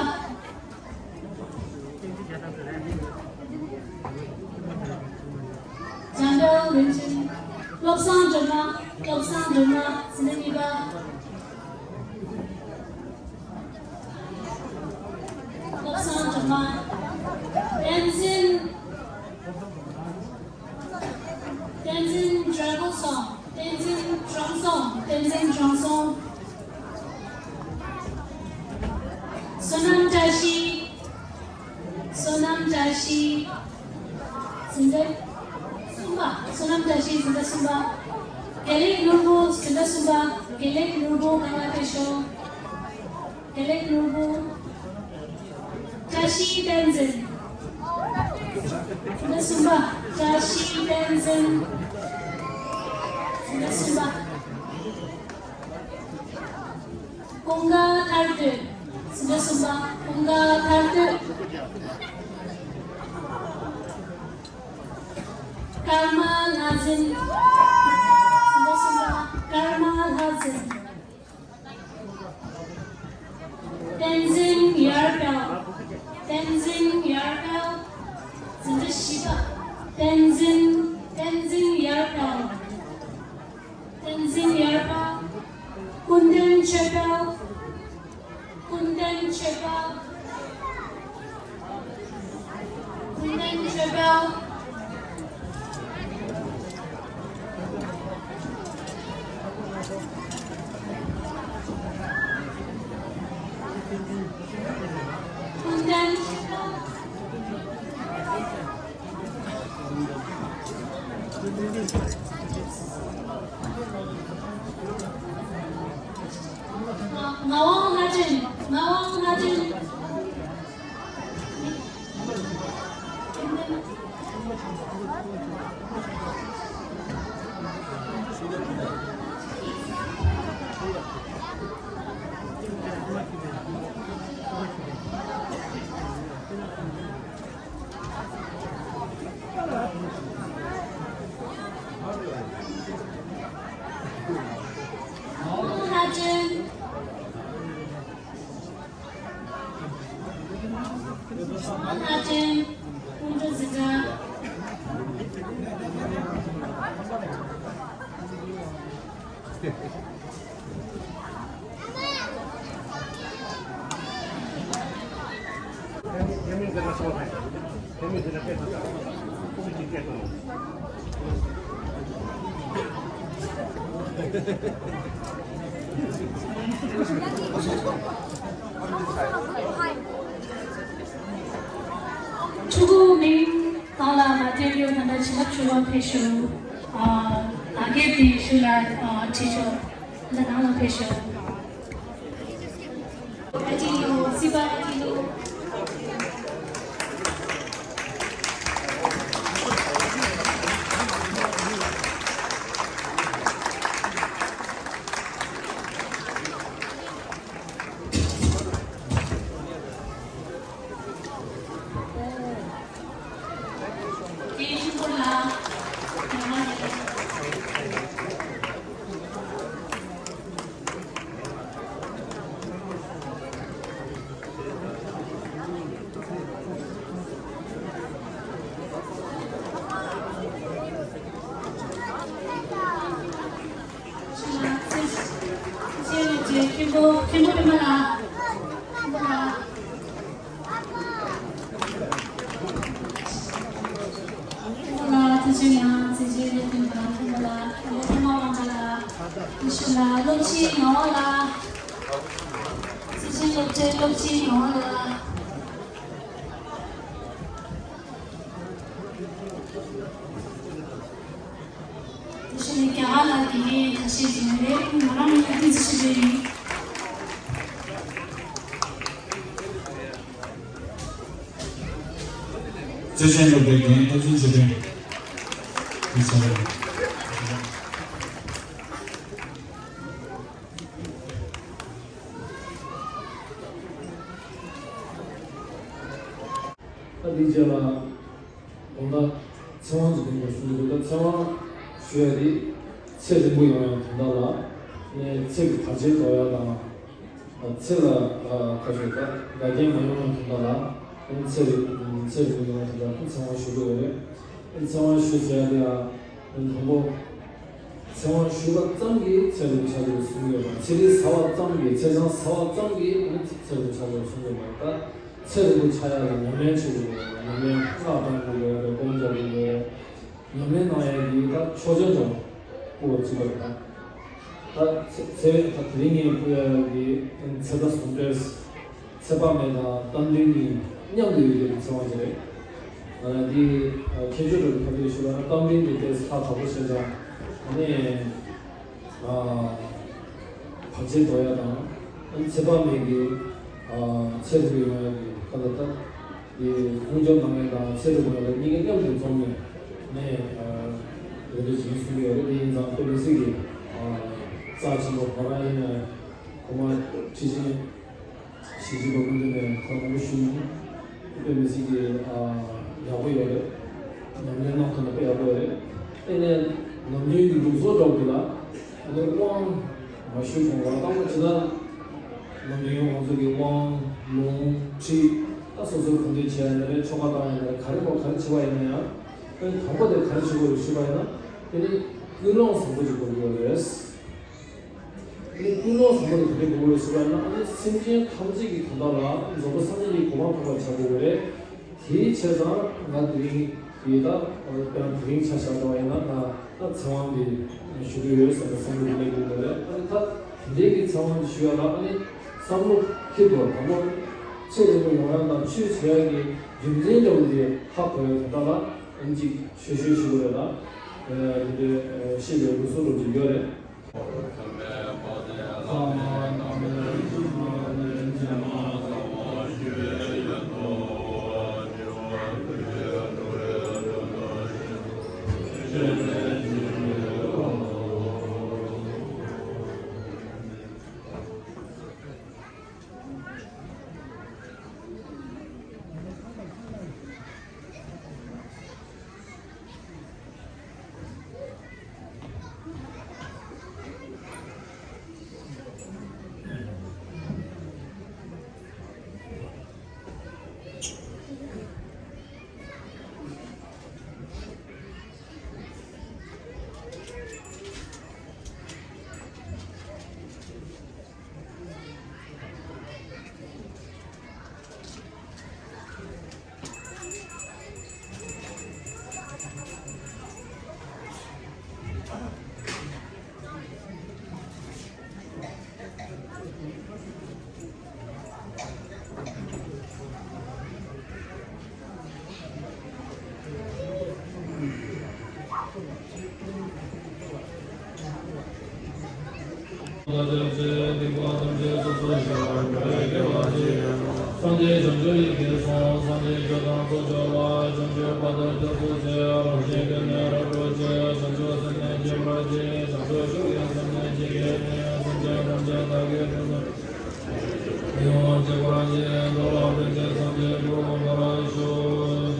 འཇམ་དཔལ་རིན་ཆེན། བློ་བཟང་སྒྲོལ་མ། བློ་བཟང་སྒྲོལ་མ། འཛིན་གྲྭ་གཉིས་པ། བློ་བཟང་སྒྲོལ་མ། བསྟན་འཛིན། བསྟན་འཛིན་བགྲེས་པོ་སོང་། བསྟན་འཛིན་བགྲེས་སོང་། བསྟན་འཛིན་བགྲེས་སོང་། བསོད་ནམས་བཀྲ་ཤིས། བསོད་ནམས་བཀྲ་ཤིས། འཛིན་གྲྭ་གསུམ་པ། བསོད་ནམས་བཀྲ་ཤིས། འཛིན་གྲྭ་གསུམ་པ། དགེ་ལེགས་ནོར་བུ། འཛིན་གྲྭ་གསུམ་པ། དགེ་ལེགས་ནོར་བུ་གང་ལ་ཕེབས་ཤོག་དགེ་ལེགས་ནོར་བུ། བཀྲ་ཤིས་བསྟན་འཛིན། འཛིན་གྲྭ་གསུམ་པ། བཀྲ་ཤིས་བསྟན་འཛིན། འཛིན་གྲྭ་གསུམ་པ། ཀུན་དགའ་ཐར་འདོད། འཛིན་གྲྭ་གསུམ་པ། ཀུན་དགའ་ཐར་འདོད། ཀརྨ་ལྷ་འཛིན། འཛིན་གྲྭ་གསུམ་པ། ཀརྨ་ལྷ་འཛིན། བསྟན་འཛིན་ཡར་འཕེལ། བསྟན་འཛིན་ཡར་འཕེལ། འཛིན་གྲྭ་བཞི་པ། བསྟན་འཛིན། བསྟན་འཛིན་ཡར་འཕེལ། བསྟན་འཛིན་ཡར་འཕེལ། ཀུན་ལྡན་ཆོས་འཕེལ། ཀུན་ལྡན་ཆོས་འཕེལ། ཀུན་ལྡན་ཆོས་འཕེལ། ཀུན་ལྡན་ཆོས་འཕེལ། ངག་དབང་ལྷ་སྒྲོན། ངག་དབང་ལྷ་སྒྲོན། ལྷ་སྒྲོན། ལྷ་སྒྲོན། ཀོང་ཇོ་འཛིན་གྲྭ། ཕྲུ་གུ་མིང་གང་ལ་མ་སྤྲད་རྒྱུ་ད་ལྟ་བྱིན་རླབས་ཆོས་སྒང་ཕེབས་ཤོག་ཨ། བདག་སྐྱེས་དེ་ཤུལ་ལ་ཨ། ཁྲིད་ཆོག་ད་ནང་ལ་ཕེབས་ཤོག་ཨ་ཅེ་ཡོ། སི་པ་ཨ་ཅེ་ཡོ། ཡང་། ཚེ་ཆེན་སློབ་ཐོན་རང་ཐོན་པ་ལགས། སློབ་ཐོན་མ་དབང་གྲགས་ལགས། ཡེ་ཤེས་ལགས། སློབ་སྤྱི་ངག་དབང་ལགས། ཚེ་ཆེན་སློབ་གྲྭའི་སློབ་སྤྱི་ངག་དབང་ལགས། དེ་བཞིན་རྒྱ་གར་ལ་དགེ་རྒན་ཁ་ཤས་ཤིག་ཡོད་རེད། ང་རང་ཡང་ཐུགས་རྗེ་ཆེ་ཞུ་ཡིན། ཚེ་ཆེན་སློབ་གྲྭའི་རྒན་བསྟན་འཛིན་ཚེ་བརྟན། དེ་ཚེ་རིང་། ད་འདིའི་རྗེས་ལ་དགོངས་དག་ཚེ་དབང་ཅིག་འདོན་དགོས་གསུངས་འདུག་ད་ཚེ་དབང་ཞུ་ཡ་དེ་ཚེ་རིང་པོ་ཡོང་ཡ་དོན་དག་ལ་ནས་ཚེ་གི་བར་ཆད་དོར་ཡ་དང་། ཚེ་ལ་ཁ་ཤས་ད་འགལ་རྐྱེན་མ་ཡོང་བ་དོན་དག་ལ་ཚེ་རིང་ཚེ་རིང་པོ་ཡོང་བ་དོན་དག་ལ་ཚེ་དབང་ཞུ་དགོས་རེད། ཚེ་དབང་ཞུ་ཟེར་ཡ་དེ་ཡང་དང་པོ་ཚེ་དབང་ཞུ་བ་ཙམ་གྱིས་ཚེ་རིང་པོ་ཆགས་ཀྱི་རེད་གསུང་གི་ཡོད་པ། ཚེ་རིལ་ཟ་བ་ཙམ་གྱིས་ཚེ་ཆང་ཟ་བ་ཙམ་གྱིས་ཚེ་རིང་པོ་ཆགས་ཀྱི་རེད་གསུང་གི་ཡོད་པ། ད་ཚེ་རིང་པོ་ཆགས་ཡ་ལ་ཉམས་ལེན་བྱེད་དགོས་རེད། ཉམས་ལེན་སྔགས་བགྲང་དགོས་རེད། སྒོམ་རྒྱག་དགོས་རེད། ཉམས་ལེན་གནང་ཡས་ཀྱི་ད་ཆོག་མཆན་ཀྱང་བསྐུར་བ་གཅིག་པ་རེད། ད་ཚེ་ཚེ་ད་དེ་རིང་ངས་བསྐུར་ཡས་ཀྱི་ཚེ་ད་ཟུང་འབྲེལ་ཚེ་དཔག་མེད་དང་རྟ་མགྲིན་གཉིས་མཉམ་དུ་ཡོད་པའི་ཚེ་དབང་ཅིག་རེད། ང་རང་འདི་མཁས་མཆོག་གྲུབ་ཁ་པའི་ཞུ་བ་ན་རྟ་མགྲིན་གྱི་ཏོག་ཙམ་ལྷག་དྲག་པོ་ཤེས་ཀྱང་ཨ་ནི། བར་ཆད་དོར་ཡ་དང་། ཚེ་དཔག་མེད་ཀྱི་ཚེ་རིང་པོ་ཡོང་ཡ་གི་སྐབས་ལ་ད་དེ་སྲུང་སྐྱོབ་གནང་མཁན་དང་ཚེ་རིང་པོ་ཡོང་ཡ་གཉིས་ཀ་མཉམ་དུ་འཛོམས་ནས་ནས་རེ་འདོད་བྱེད་ཀྱི་གསུང་གི་ཡོད་རེད། དེ་ཡིན་ཙང་དཔེ་མི་སྲིད་ཀྱི་རྩ་ཆེན་པོ་ང་རང་ཡིན་ན་གོང་མ་ཁྲི་ཆེན་ཞི་བྱེད་པ་སྐུ་མདུན་ནས་ཁ་སྐོང་ཞུས་ནས་དཔེ་མི་སྲིད་ཀྱི་ཡག་པོ་ཡོད་རེད། ཉམས་ལེན་གནང་ཐུབ་ན་དཔེ་ཡག་པོ་ཡོད་རེད། དེ་ནས་ནམ་རྒྱུན་གྱི་ལུགས་སྲོལ་འདྲ་བོ་དེ་ལ་ཨ་ནི་དབང་མ་ཞུས་གོང་ལ་ལྟ་བ་ཇི་ལྟར་ནམ་རྒྱུན་ང་ཚོ་གི་དབང་ལུང་ཁྲིད་ད་སོ་སོ་གང་འདོད་བྱས་ཡ་ན་རེད། ཆོ་ག་བཏང་ཡ་ན་རེད། ག་རེ་དགོས་ག་རེ་བྱེད་པ་ཡིན་ན་ཡང་དེ་དང་པོ་དེ་ག་རེ་བྱེད་དགོས་རེད་ཞུས་པ་ཡིན་ན་དེ་ནི་ཀུན་སློང་བཟང་པོ་ཅིག་དགོས་ཀྱི་ཡོད་རེད། ཨ་ནི་ཀུན་སློང་བཟང་པོ་དེ་ག་རེ་དགོས་རེད་ཟེར་བ་ཡིན་ན་ཨ་ནི་སེམས་ཅན་ཐམས་ཅད་ཀྱི་དོན་དག་ལ་རྫོགས་པ་སངས་རྒྱས་ཀྱི་གོ་འཕང་ཐོབ་པར་བྱ་དགོས་པ་རེད། དེའི་ཆེད་དུ་ང་དེ་རིང་འདི་ལྟ་དཔེར་ན་དེ་རིང་ཆ་བཞག་པ་ཡིན་ན་ད་ད་ཚེ་དབང་འདི་ཞུ་གི་ཡོད་བསམ་པའི་བསམ་བློ་འདི་སླེབས་ཀྱི་ཡོད་རེད། ཨ་ནི་ད་དེ་འདྲའི་གི་ཚེ་དབང་འདི་ཞུ་ཡ་ལ་ཨ་ནི་བསམ་བློ་འཁྱེར་དགོས། དང་པོ་ཚེ་རིང་པོ་ཡོང་ཡ་དང་ཆོས་བྱེད་ཡ་གི་རྒྱུ་མཚན་འདྲ་བོ་འདི་ཧ་གོ་ཡ་དོན་དག་ལ་ཨ་ནི་ཅིག་ཤོད་ཤོད་ཞུ་དགོས་རེད། ད་འདི་འདྲའི་ཤེས་པའི་ལུགས་སྲོལ་འདྲ་བོ་ཅིག་ཡོད་རེད། སངས་རྒྱས་བྱང་ཆུབ་ཡི་གེ་གསུངས། སངས་རྒྱས་ཆོས་དང་ཚོགས་མཆོག་ལ། བྱང་ཆུབ་བར་དུ་སྐྱབས་སུ་མཆི། རང་གཞན་ཀུན་ནས་རབ་གྲོལ་ཅིག་བྱང་ཆུབ་སེམས་ནི་སྐྱེ་བར་བགྱི། བྱང་ཆུབ་མཆོག་གི་སེམས་ནི་སྐྱེ་བགྱིད་ནས། སེམས་ཅན་ཐམས་ཅད་བདག་གིས་སྐྱབས་སུ་མཆི། ཡིད་འོང་སྤྱད་པར་བགྱི། འགྲོ་ལ་ཕན་ཕྱིར་སངས་རྒྱས་འགྲུབ་པར་ཤོག་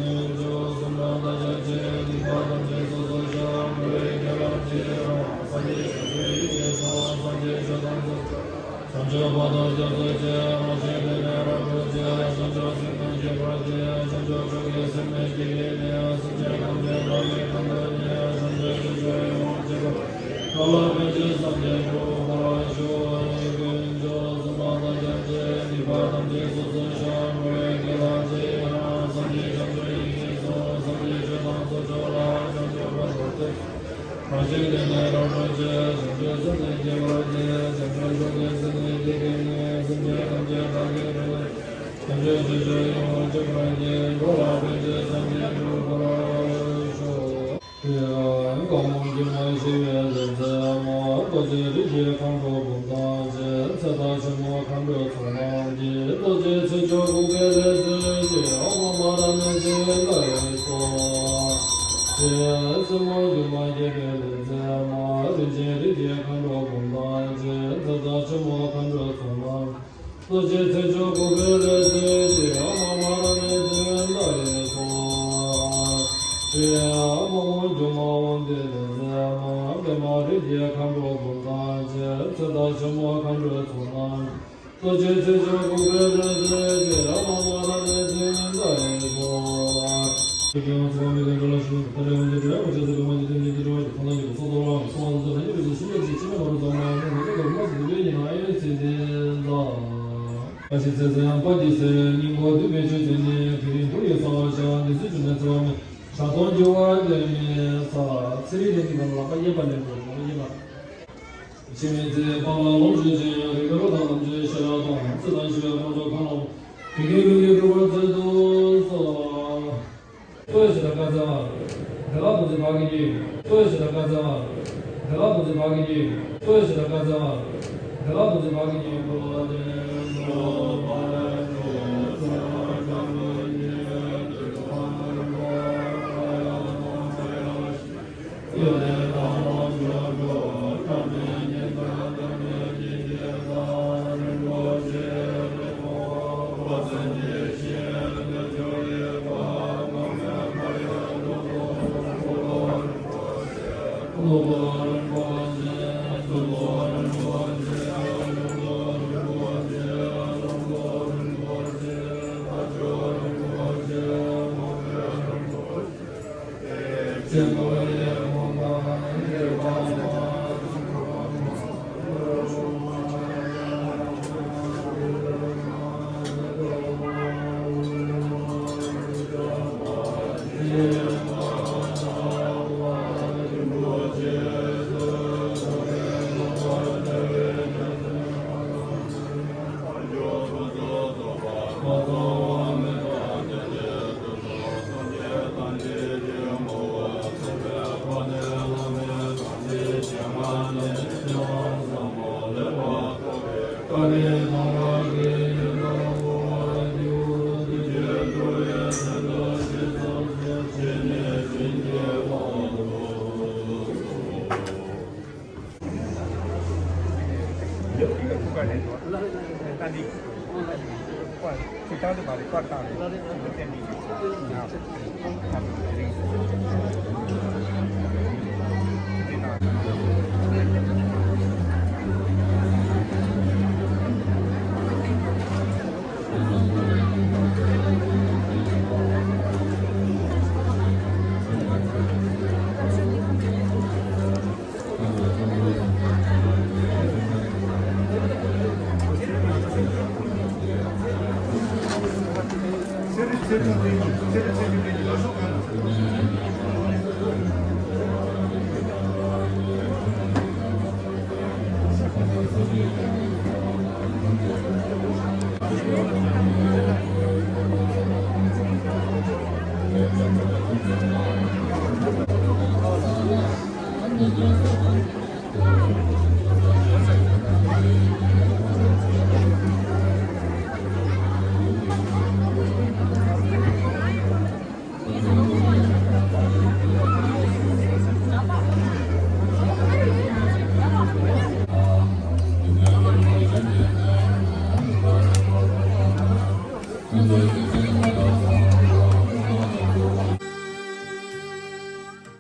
ཕྱོགས་བཅུ་གསུམ་ན་བདག་ཅག་ཆོས་སྡིག་པ་ཐམས་ཅད་སོ་སོར་བཤགས། འགྲོ་བའི་དགེ་སློང་ཆེ་རུ་སངས་རྒྱས་བྱང་ཆུབ་ཡི་གེ་གསུངས། སངས་རྒྱས་ཆོས་དང་ཚོགས་བྱང་ཆུབ་བར་དུ་སྐྱབས་སུ་མཆི། རང་གཞན་ཀུན་ནས་རབ་གྲོལ་ཅིག་བྱང་ཆུབ་སེམས་ནི་སྐྱེ་བར་བགྱི། བྱང་ཆུབ་མཆོག་གི་སེམས་ནི་སྐྱེ་བགྱིད་ནས། སེམས་ཅན་ཐམས་ཅད་བདག་གིས་ཀུན་ཏུ་བརྗེད། བྱང་ཆུབ་ཀྱི་ཕྱོགས་ཡིད་འོང་སྤྱད་པ། འགྲོ་ལ་ཕན་ཕྱིར་སངས་རྒྱས་འགྲུབ་པར་ཤོག་ཕྱོགས་བཅུ་གསུམ་ན་བདག་ཅག་ཆོས་སྡིག་པ་ཐམས་ཅད་སོ་སོར་བཤགས། འགྲོ་བའི་དགེ་སློང་ཆེ་རུ་སངས་རྒྱས་བྱང་ཆུབ་ཡི་གེ་གསུངས། སངས་རྒྱས་ཆོས་དང་ཚོགས་མཆོག་ལ། བྱང་ཆུབ་ དེ་ཡང་དགའ་མོ་སྒྱུ་མ་ཞི་བའི་ལྷ་མཛེས་མ། རྡོ་རྗེ་རིགས་བཞིའི་མཁའ་འགྲོ་འབུམ་དང་བཅས། ཚེ་དང་ཆེན་མོ་མཁའ་འགྲོའི་ཚོགས་རྣམས་ཀྱིས། རྡོ་རྗེ་ཚེ་མཆོག་འགུགས་པའི་ལྷ་མཛེས་ཀྱི། ཨོཾ་ཨ་མ་ར་ཎི་ཙི་ཏཱ་ཡེ་སྭཱ་ཧཱ། དེ་ཡང་སྲིན་མོ་སྒྱུ་མ་སྒྱུ་མའི་ལྷ་མཛེས་མ། རིན་ཆེན་རིགས་བཞིའི་མཁའ་འགྲོ་འབུམ་དང་བཅས། ཚེ་དང་ཆེན་མོ་མཁའ་འགྲོའི་ཚོགས་རྣམས། རྡོ་རྗེ་ཚེ་མཆོག་འགུགས་པའི་ལྷ་མཛེས་ཀྱི། ཨོཾ་ཨ་མ་ར་ཎི་ཙི་ཏཱ་ཡེ་སྭཱ་ཧཱ། དེ་ཡང་དམག་དཔུང་སྒྱུ་མ་དབང་ལྡན་ལྷ་མཛེས་མ། པདྨ་རིགས་བཞིའི་མཁའ་འགྲོ་འབུམ་དང་བཅས། ཚེ་དང་ཆེན་མོ་མཁའ་འགྲོའི་ཚོགས་རྣམས། རྡོ་རྗེ་ཚེ་མཆོག་འགུགས་པའི་ལྷ་མཛེས་ཀྱི། ཨོཾ་ཨ་མ་ར་ཎི་ཙི་ཏཱ་ཡེ་སྭཱ་ཧཱ། བཀྲ་ཤིས་ཚེ་བཟང་པ་འདི་ཚེ་ཡང་པ་ཏི་སེ་སྙིང་པོ་འདུས་པའི་ཆོས་ཅན་ནི། དེ་རིང་འདུལ་བའི་ཚེ་ནི། དེ་རིང་འདུལ་བའི་ས་ཆ་འདི་ཚེ་འབྱུང་གནས་འཚེ་བ་མེད། གྲགས་སྟོང་འགྱུ་བ་ལས་མེད་ས། ཚེ་རིང་ལས་ཀྱི་ནང་ལ་ལག་པ་གཡས་པ་ལེན་དགོས། ལག་པ་གཡས་པ། འཆི་མེད་ཚེ་དཔག་ལ་ལོངས་སྤྱོད་ཅིང་། རིག་པའི་རོ་དང་ལམ་འབྱེད་ཤེས་རབ་དང་། ཚེ་དང་ཤི་བའི་དཀོན་མཆོག་གང་ལ། དེ་ཀུན་ལུས་ཀྱི་གྲུབ་པར་མཛད་དུ་གསོལ། ཚོགས་ཞེས་བྱ་བཀའ་སྩལ་པ། དེ་ལ་ཐུགས་རྗེ་བདག་གིས་བགྱི། ཚོགས་ཞེས་བྱ་བཀའ་སྩལ་པ། དེ་ལ་ཐུགས་རྗེ་བདག་གིས་བགྱི། ཚོགས་ཞེས་བྱ་བཀའ་སྩལ་པ། དེ་ལ་ཐུགས་རྗེ་བདག་གིས་བགྱི།